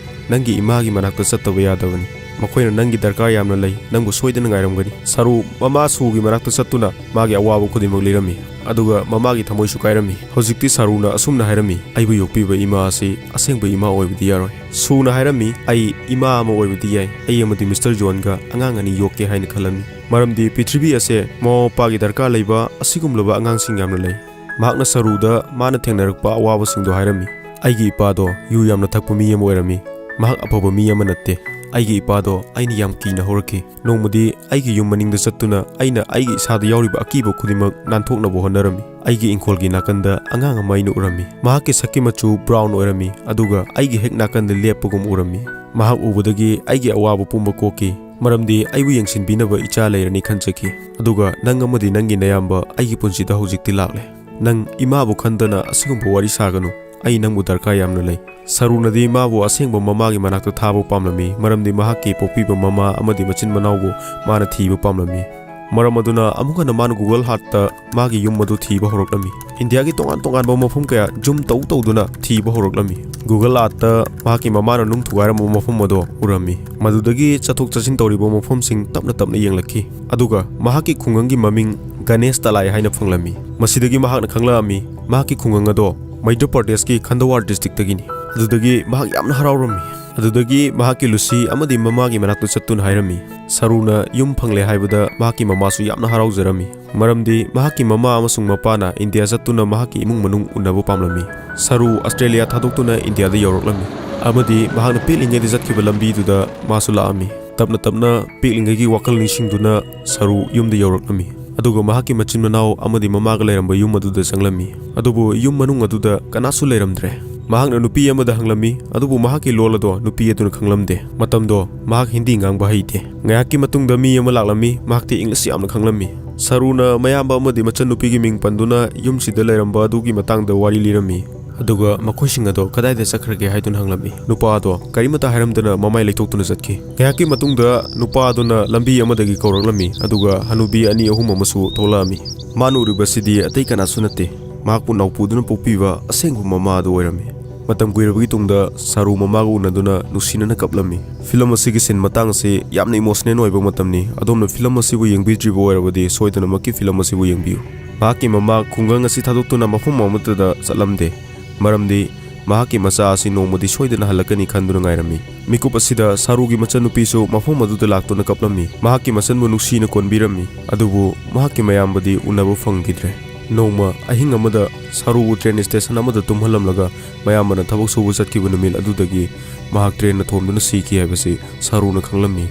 ꯅꯪꯒꯤ ꯏꯃꯥꯒꯤ ꯃꯅꯥꯛꯇ ꯆꯠꯇꯕ ꯌꯥꯗꯕꯅꯤ꯫ ꯃꯈꯣꯏꯅ ꯅꯪꯒꯤ ꯗꯔꯀꯥꯔ ꯌꯥꯝꯅ ꯂꯩ, ꯅꯪꯕꯨ ꯁꯣꯏꯗꯅ ꯉꯥꯏꯔꯝꯒꯅꯤ"꯫ ꯁꯥꯔꯨ ꯃꯃꯥ ꯁꯨꯒꯤ ꯃꯅꯥꯛꯇ ꯆꯠꯇꯨꯅ ꯃꯥꯒꯤ ꯑꯋꯥꯕ ꯈꯨꯗꯤꯡꯃꯛ ꯂꯤꯔꯝꯃꯤ, ꯑꯗꯨꯒ ꯃꯃꯥꯒꯤ ꯊꯃꯣꯏꯁꯨ ꯀꯥꯏꯔꯝꯃꯤ꯫ ꯍꯧꯖꯤꯛꯇꯤ ꯁꯥꯔꯨꯅ ꯑꯁꯨꯝꯅ ꯍꯥꯏꯔꯝꯃꯤ, "ꯑꯩꯕꯨ ꯌꯣꯛꯄꯤꯕ ꯏꯃꯥ ꯑꯁꯤ ꯑꯁꯦꯡꯕ ꯏꯃꯥ ꯑꯣꯏꯕꯗꯤ ꯌꯥꯔꯣꯏ"꯫ ꯁꯨꯅ ꯍꯥꯏꯔꯝꯃꯤ, "ꯑꯩ ꯏꯃꯥ ꯑꯃ ꯑꯣꯏꯕꯗꯤ ꯌꯥꯏ, ꯑꯩ ꯑꯃꯗꯤ ꯃꯤꯁꯇꯔ ꯖꯣꯟꯒ ꯑꯉꯥꯡ ꯑꯅꯤ ꯌꯣꯛꯀꯦ" ꯍꯥꯏꯅ ꯈꯜꯂꯝꯃꯤ꯫ ꯃꯔꯝꯗꯤ ꯄ꯭ꯔꯤꯊꯤꯕꯤ ꯑꯁꯦ ꯃꯃꯥ ꯃꯄꯥꯒꯤ ꯗꯔꯀꯥꯔ ꯂꯩꯕ ꯑꯁꯤꯒꯨꯝꯂꯕ ꯑꯉꯥꯡꯁꯤꯡ ꯌꯥꯝꯅ ꯂꯩ꯫ ꯃꯍꯥꯛꯅ ꯁꯔꯨꯗ ꯃꯥꯅ ꯊꯦꯡꯅꯔꯛꯄ ꯑꯋꯥꯕꯁꯤꯡꯗꯣ ꯍꯥꯏꯔꯝꯃꯤ꯫ "ꯑꯩꯒꯤ ꯏꯄꯥꯗꯣ ꯌꯨ ꯌꯥꯝꯅ ꯊꯛꯄ ꯃꯤ ꯑꯃ ꯑꯣꯏꯔꯝꯃꯤ꯫ ꯃꯍꯥꯛ ꯑꯐꯕ ꯃꯤ ꯑꯃ ꯅꯠꯇꯦ꯫ ꯑꯩꯒꯤ ꯏꯄꯥꯗꯣ ꯑꯩꯅ ꯌꯥꯝ ꯀꯤꯅ ꯍꯧꯔꯛꯈꯤ꯫ ꯅꯣꯡꯃꯗꯤ ꯑꯩꯒꯤ ꯌꯨꯝ ꯃꯅꯤꯡꯗ ꯆꯠꯇꯨꯅ ꯑꯩꯅ ꯑꯩꯒꯤ ꯏꯁꯥꯗ ꯌꯥꯎꯔꯤꯕ ꯑꯀꯤꯕ ꯈꯨꯗꯤꯡꯃꯛ ꯅꯥꯟꯊꯣꯛꯅꯕ ꯍꯣꯠꯅꯔꯝꯃꯤ꯫ ꯑꯩꯒꯤ ꯏꯪꯈꯣꯜꯒꯤ ꯅꯥꯀꯟꯗ ꯑꯉꯥꯡ ꯑꯃ ꯑꯩꯅ ꯎꯔꯝꯃꯤ꯫ ꯃꯍꯥꯛꯀꯤ ꯁꯛꯀꯤ ꯃꯆꯨ ꯕ꯭ꯔꯥꯎꯟ ꯑꯣꯏꯔꯝꯃꯤ, ꯑꯗꯨꯒ ꯑꯩꯒꯤ ꯍꯦꯛ ꯅꯥꯀꯟꯗ ꯂꯦꯞꯄꯒꯨꯝ ꯎꯔꯝꯃꯤ꯫ ꯃꯍꯥꯛ ꯎꯕꯗꯒꯤ ꯑꯩꯒꯤ ꯑꯋꯥꯕ ꯄꯨꯝꯕ ꯀꯣꯛꯈꯤ, ꯃꯔꯝꯗꯤ ꯑꯩꯕꯨ ꯌꯦꯡꯁꯤꯟꯕꯤꯅꯕ ꯏꯆꯥ ꯂꯩꯔꯅꯤ ꯈꯟꯖꯈꯤ꯫ ꯑꯗꯨꯒ ꯅꯪ ꯑꯃꯗꯤ ꯅꯪꯒꯤ ꯅꯌꯥꯝꯕ ꯑꯩꯒꯤ ꯄꯨꯟꯁꯤꯗ ꯍꯧꯖꯤꯛꯇꯤ ꯂꯥꯛꯂꯦ꯫ ꯅꯪ ꯏꯃꯥꯕꯨ ꯈꯟꯗꯅ ꯑꯁꯤꯒꯨꯝꯕ ꯋꯥꯔꯤ ꯁꯥꯒꯅꯨ꯫ ꯑꯩ ꯅꯪꯕꯨ ꯗꯔꯀꯥꯔ ꯌꯥꯝꯅ ꯂꯩ"꯫ ꯁꯔꯨꯅꯗꯤ ꯃꯥꯕꯨ ꯑꯁꯦꯡꯕ ꯃꯃꯥꯒꯤ ꯃꯅꯥꯛꯇ ꯊꯥꯕ ꯄꯥꯝꯂꯝꯃꯤ, ꯃꯔꯝꯗꯤ ꯃꯍꯥꯛꯀꯤ ꯄꯣꯛꯄꯤꯕ ꯃꯃꯥ ꯑꯃꯗꯤ ꯃꯆꯤꯟ ꯃꯅꯥꯎꯕꯨ ꯃꯥꯅ ꯊꯤꯕ ꯄꯥꯝꯂꯝꯃꯤ꯫ ꯃꯔꯝ ꯑꯗꯨꯅ ꯑꯃꯨꯛ ꯍꯟꯅ ꯃꯥꯅ Google Earthꯇ ꯃꯥꯒꯤ ꯌꯨꯝ ꯑꯗꯨ ꯊꯤꯕ ꯍꯧꯔꯛꯂꯝꯃꯤ꯫ ꯏꯟꯗꯤꯌꯥꯒꯤ ꯇꯣꯉꯥꯟ ꯇꯣꯉꯥꯟꯕ ꯃꯐꯝ ꯀꯌꯥ zoom ꯇꯧ ꯇꯧꯗꯨꯅ ꯊꯤꯕ ꯍꯧꯔꯛꯂꯝꯃꯤ꯫ Google Earthꯇ ꯃꯍꯥꯛꯀꯤ ꯃꯃꯥꯅ ꯅꯨꯡ ꯊꯨꯒꯥꯏꯔꯝꯕ ꯃꯐꯝ ꯑꯗꯣ ꯎꯔꯝꯃꯤ꯫ ꯃꯗꯨꯗꯒꯤ ꯆꯠꯊꯣꯛ ꯆꯠꯁꯤꯟ ꯇꯧꯔꯤꯕ ꯃꯐꯝꯁꯤꯡ ꯇꯞꯅ ꯇꯞꯅ ꯌꯦꯡꯂꯛꯈꯤ꯫ ꯑꯗꯨꯒ ꯃꯍꯥꯛꯀꯤ ꯈꯨꯡꯒꯪꯒꯤ ꯃꯃꯤꯡ ꯒꯅꯦꯁ ꯇꯂꯥꯏ ꯍꯥꯏꯅ ꯐꯪꯂꯝꯃꯤ꯫ ꯃꯁꯤꯗꯒꯤ ꯃꯍꯥꯛꯅ ꯈꯪꯂꯛꯑꯝꯃꯤ, ꯃꯍꯥꯛꯀꯤ ꯈꯨꯡꯒꯪ ꯑꯗꯣ ꯃꯩꯙ꯭ꯌ ꯄ꯭ꯔꯗꯦꯁꯀꯤ ꯈꯟꯗꯋꯥꯔ districtꯇꯒꯤꯅꯤ꯫ ꯑꯗꯨꯗꯒꯤ ꯃꯍꯥꯛ ꯌꯥꯝꯅ ꯍꯔꯥꯎꯔꯝꯃꯤ꯫ ꯑꯗꯨꯗꯒꯤ ꯃꯍꯥꯛꯀꯤ ꯂꯨꯁꯤ ꯑꯃꯗꯤ ꯃꯃꯥꯒꯤ ꯃꯅꯥꯛꯇ ꯆꯠꯇꯨꯅ ꯍꯥꯏꯔꯝꯃꯤ꯫ ꯁꯔꯨꯅ ꯌꯨꯝ ꯐꯪꯂꯦ ꯍꯥꯏꯕꯗ ꯃꯍꯥꯛꯀꯤ ꯃꯃꯥꯁꯨ ꯌꯥꯝꯅ ꯍꯔꯥꯎꯖꯔꯝꯃꯤ, ꯃꯔꯝꯗꯤ ꯃꯍꯥꯛꯀꯤ ꯃꯃꯥ ꯑꯃꯁꯨꯡ ꯃꯄꯥꯅ ꯏꯟꯗꯤꯌꯥ ꯆꯠꯇꯨꯅ ꯃꯍꯥꯛꯀꯤ ꯏꯃꯨꯡ ꯃꯅꯨꯡ ꯎꯅꯕ ꯄꯥꯝꯂꯝꯃꯤ꯫ ꯁꯔꯨ ꯑꯁꯇ꯭ꯔꯦꯂꯤꯌꯥ ꯊꯥꯗꯣꯛꯇꯨꯅ ꯏꯟꯗꯤꯌꯥꯗ ꯌꯧꯔꯛꯂꯝꯃꯤ, ꯑꯃꯗꯤ ꯃꯍꯥꯛꯅ ꯄꯤꯛꯂꯤꯉꯩꯗ ꯆꯠꯈꯤꯕ ꯂꯝꯕꯤꯗꯨꯗ ꯃꯥꯁꯨ ꯂꯥꯛꯑꯝꯃꯤ꯫ ꯇꯞꯅ ꯇꯞꯅ ꯄꯤꯛꯂꯤꯉꯩꯒꯤ ꯋꯥꯈꯜ ꯅꯤꯡꯁꯤꯡꯗꯨꯅ ꯁꯔꯨ ꯌꯨꯝꯗ ꯌꯧꯔꯛꯂꯝꯃꯤ꯫ ꯑꯗꯨꯒ ꯃꯍꯥꯛꯀꯤ ꯃꯆꯤꯟ ꯃꯅꯥꯎ ꯑꯃꯗꯤ ꯃꯃꯥꯒ ꯂꯩꯔꯝꯕ ꯌꯨꯝ ꯑꯗꯨꯗ ꯆꯪꯂꯝꯃꯤ꯫ ꯑꯗꯨꯕꯨ ꯌꯨꯝ ꯃꯅꯨꯡ ꯑꯗꯨꯗ ꯀꯅꯥꯁꯨ ꯂꯩꯔꯝꯗ꯭ꯔꯦ꯫ ꯃꯍꯥꯛꯅ ꯅꯨꯄꯤ ꯑꯃꯗ ꯍꯪꯂꯝꯃꯤ, ꯑꯗꯨꯕꯨ ꯃꯍꯥꯛꯀꯤ ꯂꯣꯜ ꯑꯗꯣ ꯅꯨꯄꯤ ꯑꯗꯨꯅ ꯈꯪꯂꯝꯗꯦ꯫ ꯃꯇꯝꯗꯣ ꯃꯍꯥꯛ ꯍꯤꯟꯗꯤ ꯉꯥꯡꯕ ꯍꯩꯇꯦ꯫ ꯉꯥꯏꯍꯥꯛꯀꯤ ꯃꯇꯨꯡꯗ ꯃꯤ ꯑꯃ ꯂꯥꯛꯂꯝꯃꯤ, ꯃꯍꯥꯛꯇꯤ ꯏꯪꯂꯤꯁ ꯌꯥꯝꯅ ꯈꯪꯂꯝꯃꯤ꯫ ꯁꯔꯨꯅ ꯃꯌꯥꯝꯕ ꯑꯃꯗꯤ ꯃꯆꯟꯅꯨꯄꯤꯒꯤ ꯃꯤꯡ ꯄꯟꯗꯨꯅ ꯌꯨꯝꯁꯤꯗ ꯂꯩꯔꯝꯕ ꯑꯗꯨꯒꯤ ꯃꯇꯥꯡꯗ ꯋꯥꯔꯤ ꯂꯤꯔꯝꯃꯤ꯫ ꯑꯗꯨꯒ ꯃꯈꯣꯏꯁꯤꯡ ꯑꯗꯣ ꯀꯗꯥꯏꯗ ꯆꯠꯈ꯭ꯔꯒꯦ ꯍꯥꯏꯗꯨꯅ ꯍꯪꯂꯝꯃꯤ꯫ ꯅꯨꯄꯥ ꯑꯗꯣ ꯀꯔꯤꯃꯇ ꯍꯥꯏꯔꯝꯗꯅ ꯃꯃꯥꯏ ꯂꯩꯊꯣꯛꯇꯨꯅ ꯆꯠꯈꯤ꯫ ꯉꯥꯏꯍꯥꯛꯀꯤ ꯃꯇꯨꯡꯗ ꯅꯨꯄꯥ ꯑꯗꯨꯅ ꯂꯝꯕꯤ ꯑꯃꯗꯒꯤ ꯀꯧꯔꯛꯂꯝꯃꯤ, ꯑꯗꯨꯒ ꯍꯅꯨꯕꯤ ꯑꯅꯤ ꯑꯍꯨꯝ ꯑꯃꯁꯨ ꯊꯣꯛꯂꯛꯑꯝꯃꯤ꯫ ꯃꯥꯅ ꯎꯔꯤꯕꯁꯤꯗꯤ ꯑꯇꯩ ꯀꯅꯥꯁꯨ ꯅꯠꯇꯦ, ꯃꯍꯥꯛꯄꯨ ꯅꯥꯎꯄꯨꯗꯨꯅ ꯄꯣꯛꯄꯤꯕ ꯑꯁꯦꯡꯕ ꯃꯃꯥ ꯑꯗꯨ ꯑꯣꯏꯔꯝꯃꯤ꯫ ꯃꯇꯝ ꯀꯨꯏꯔꯕꯒꯤ ꯇꯨꯡꯗ ꯁꯥꯔꯨ ꯃꯃꯥꯒ ꯎꯅꯗꯨꯅ ꯅꯨꯡꯁꯤꯅꯅ ꯀꯞꯂꯝꯃꯤ꯫ ꯐꯤꯂꯝ ꯑꯁꯤꯒꯤ ꯁꯤꯟ ꯃꯇꯥꯡ ꯑꯁꯤ ꯌꯥꯝꯅ ꯏꯃꯣꯁꯅꯦꯜ ꯑꯣꯏꯕ ꯃꯇꯝꯅꯤ꯫ ꯑꯗꯣꯝꯅ ꯐꯤꯂꯝ ꯑꯁꯤꯕꯨ ꯌꯦꯡꯕꯤꯗ꯭ꯔꯤꯕ ꯑꯣꯏꯔꯕꯗꯤ ꯁꯣꯏꯗꯅꯃꯛꯀꯤ ꯐꯤꯂꯝ ꯑꯁꯤꯕꯨ ꯌꯦꯡꯕꯤꯌꯨ꯫ ꯃꯍꯥꯛꯀꯤ ꯃꯃꯥ ꯈꯨꯡꯒꯪ ꯑꯁꯤ ꯊꯥꯗꯣꯛꯇꯨꯅ ꯃꯐꯝ ꯑꯃꯠꯇꯗ ꯆꯠꯂꯝꯗꯦ, ꯃꯔꯝꯗꯤ ꯃꯍꯥꯛꯀꯤ ꯃꯆꯥ ꯑꯁꯤ ꯅꯣꯡꯃꯗꯤ ꯁꯣꯏꯗꯅ ꯍꯜꯂꯛꯀꯅꯤ ꯈꯟꯗꯨꯅ ꯉꯥꯏꯔꯝꯃꯤ꯫ ꯃꯤꯀꯨꯞ ꯑꯁꯤꯗ ꯁꯥꯔꯨꯒꯤ ꯃꯆꯟꯅꯨꯄꯤꯁꯨ ꯃꯐꯝ ꯑꯗꯨꯗ ꯂꯥꯛꯇꯨꯅ ꯀꯞꯂꯝꯃꯤ꯫ ꯃꯍꯥꯛꯀꯤ ꯃꯆꯟꯕꯨ ꯅꯨꯡꯁꯤꯅ ꯀꯣꯟꯕꯤꯔꯝꯃꯤ, ꯑꯗꯨꯕꯨ ꯃꯍꯥꯛꯀꯤ ꯃꯌꯥꯝꯕꯗꯤ ꯎꯅꯕ ꯐꯪꯈꯤꯗ꯭ꯔꯦ꯫ ꯅꯣꯡꯃ ꯑꯍꯤꯡ ꯑꯃꯗ ꯁꯥꯔꯨꯕꯨ ꯇ꯭ꯔꯦꯟ ꯁ꯭ꯇꯦꯁꯟ ꯑꯃꯗ ꯇꯨꯝꯍꯜꯂꯝꯂꯒ ꯃꯌꯥꯝꯕꯅ ꯊꯕꯛ ꯁꯨꯕ ꯆꯠꯈꯤꯕ ꯅꯨꯃꯤꯠ ꯑꯗꯨꯗꯒꯤ ꯃꯍꯥꯛ ꯇ꯭ꯔꯦꯟꯅ ꯊꯣꯝꯗꯨꯅ ꯁꯤꯈꯤ ꯍꯥꯏꯕꯁꯤ ꯁꯥꯔꯨꯅ ꯈꯪꯂꯝꯃꯤ꯫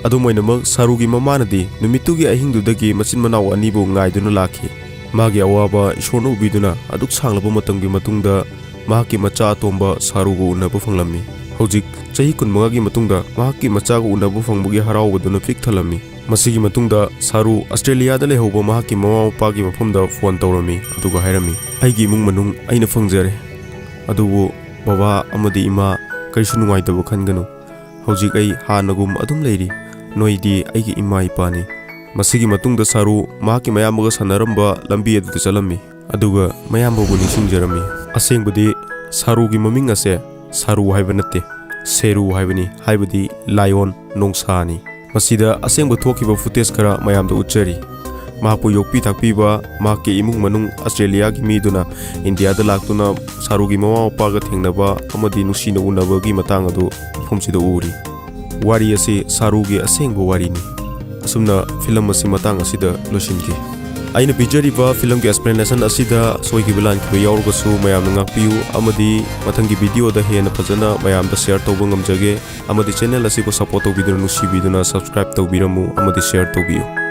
ꯑꯗꯨꯝ ꯑꯣꯏꯅꯃꯛ, ꯁꯥꯔꯨꯒꯤ ꯃꯃꯥꯅꯗꯤ ꯅꯨꯃꯤꯠꯇꯨꯒꯤ ꯑꯍꯤꯡꯗꯨꯗꯒꯤ ꯃꯆꯤꯟ ꯃꯅꯥꯎ ꯑꯅꯤꯕꯨ ꯉꯥꯏꯗꯨꯅ ꯂꯥꯛꯈꯤ꯫ ꯃꯥꯒꯤ ꯑꯋꯥꯕ ꯏꯁꯣꯔꯅ ꯎꯕꯤꯗꯨꯅ ꯑꯗꯨꯛ ꯁꯥꯡꯂꯕ ꯃꯇꯝꯒꯤ ꯃꯇꯨꯡꯗ ꯃꯍꯥꯛꯀꯤ ꯃꯆꯥ ꯑꯇꯣꯝꯕ ꯁꯥꯔꯨꯒ ꯎꯅꯕ ꯐꯪꯂꯝꯃꯤ꯫ ꯍꯧꯖꯤꯛ ꯆꯍꯤ ꯀꯨꯟꯃꯉꯥꯒꯤ ꯃꯇꯨꯡꯗ ꯃꯍꯥꯛꯀꯤ ꯃꯆꯥꯒ ꯎꯅꯕ ꯐꯪꯕꯒꯤ ꯍꯔꯥꯎꯕꯗꯨꯅ ꯄꯤꯛ ꯊꯜꯂꯝꯃꯤ꯫ ꯃꯁꯤꯒꯤ ꯃꯇꯨꯡꯗ ꯁꯥꯔꯨ ꯑꯁꯇ꯭ꯔꯦꯂꯤꯌꯥꯗ ꯂꯩꯍꯧꯕ ꯃꯍꯥꯛꯀꯤ ꯃꯃꯥ ꯃꯄꯥꯒꯤ ꯃꯐꯝꯗ ꯐꯣꯟ ꯇꯧꯔꯝꯃꯤ, ꯑꯗꯨꯒ ꯍꯥꯏꯔꯝꯃꯤ, "ꯑꯩꯒꯤ ꯏꯃꯨꯡ ꯃꯅꯨꯡ ꯑꯩꯅ ꯐꯪꯖꯔꯦ, ꯑꯗꯨꯕꯨ ꯕꯕꯥ ꯑꯃꯗꯤ ꯏꯃꯥ ꯀꯔꯤꯁꯨ ꯅꯨꯡꯉꯥꯏꯇꯕ ꯈꯟꯒꯅꯨ꯫ ꯍꯧꯖꯤꯛ ꯑꯩ ꯍꯥꯟꯅꯒꯨꯝ ꯑꯗꯨꯝ ꯂꯩꯔꯤ꯫ ꯅꯣꯏꯗꯤ ꯑꯩꯒꯤ ꯏꯃꯥ ꯏꯄꯥꯅꯤ꯫" ꯃꯁꯤꯒꯤ ꯃꯇꯨꯡꯗ ꯁꯥꯔꯨ ꯃꯍꯥꯛꯀꯤ ꯃꯌꯥꯝꯕꯒ ꯁꯥꯟꯅꯔꯝꯕ ꯂꯝꯕꯤ ꯑꯗꯨꯗ ꯆꯠꯂꯝꯃꯤ, ꯑꯗꯨꯒ ꯃꯌꯥꯝꯕꯕꯨ ꯅꯤꯡꯁꯤꯡꯖꯔꯝꯃꯤ꯫ ꯑꯁꯦꯡꯕꯗꯤ ꯁꯥꯔꯨꯒꯤ ꯃꯃꯤꯡ ꯑꯁꯦ ꯁꯥꯔꯨ ꯍꯥꯏꯕ ꯅꯠꯇꯦ, ꯁꯦꯔꯨ ꯍꯥꯏꯕꯅꯤ, ꯍꯥꯏꯕꯗꯤ ꯂꯥꯏꯑꯣꯟ, ꯅꯣꯡꯁꯥꯅꯤ꯫ ꯃꯁꯤꯗ ꯑꯁꯦꯡꯕ ꯊꯣꯛꯈꯤꯕ ꯐꯨꯇꯦꯖ ꯈꯔ ꯃꯌꯥꯝꯗ ꯎꯠꯆꯔꯤ꯫ ꯃꯍꯥꯛꯄꯨ ꯌꯣꯛꯄꯤ ꯊꯥꯛꯄꯤꯕ ꯃꯍꯥꯛꯀꯤ ꯏꯃꯨꯡ ꯃꯅꯨꯡ ꯑꯁꯇ꯭ꯔꯦꯂꯤꯌꯥꯒꯤ ꯃꯤꯗꯨꯅ ꯏꯟꯗꯤꯌꯥꯗ ꯂꯥꯛꯇꯨꯅ ꯁꯥꯔꯨꯒꯤ ꯃꯃꯥ ꯃꯄꯥꯒ ꯊꯦꯡꯅꯕ ꯑꯃꯗꯤ ꯅꯨꯡꯁꯤꯅ ꯎꯅꯕꯒꯤ ꯃꯇꯥꯡ ꯑꯗꯨ ꯃꯐꯝꯁꯤꯗ ꯎꯔꯤ꯫ ꯋꯥꯔꯤ ꯑꯁꯤ ꯁꯥꯔꯨꯒꯤ ꯑꯁꯦꯡꯕ ꯋꯥꯔꯤꯅꯤ꯫ ꯑꯁꯨꯝꯅ ꯐꯤꯂꯝ ꯑꯁꯤ ꯃꯇꯥꯡ ꯑꯁꯤꯗ ꯂꯣꯏꯁꯤꯟꯈꯤ꯫ ꯑꯩꯅ ꯄꯤꯖꯔꯤꯕ ꯐꯤꯂꯝꯒꯤ ꯑꯦꯛꯁꯄ꯭ꯂꯦꯅꯦꯁꯟ ꯑꯁꯤꯗ ꯁꯣꯏꯈꯤꯕ ꯂꯥꯟꯈꯤꯕ ꯌꯥꯎꯔꯒꯁꯨ ꯃꯌꯥꯝꯅ ꯉꯥꯛꯄꯤꯌꯨ, ꯑꯃꯗꯤ ꯃꯊꯪꯒꯤ ꯚꯤꯗꯤꯑꯣꯗ ꯍꯦꯟꯅ ꯐꯖꯅ ꯃꯌꯥꯝꯗ ꯁꯤꯌꯔ ꯇꯧꯕ ꯉꯝꯖꯒꯦ꯫ ꯑꯃꯗꯤ ꯆꯦꯅꯦꯜ ꯑꯁꯤꯕꯨ ꯁꯄꯣꯔꯠ ꯇꯧꯕꯤꯗꯨꯅ, ꯅꯨꯡꯁꯤꯕꯤꯗꯨꯅ ꯁꯕꯁꯀ꯭ꯔꯥꯏꯕ ꯇꯧꯕꯤꯔꯝꯃꯨ ꯑꯃꯗꯤ ꯁꯤꯌꯔ ꯇꯧꯕꯤꯌꯨ꯫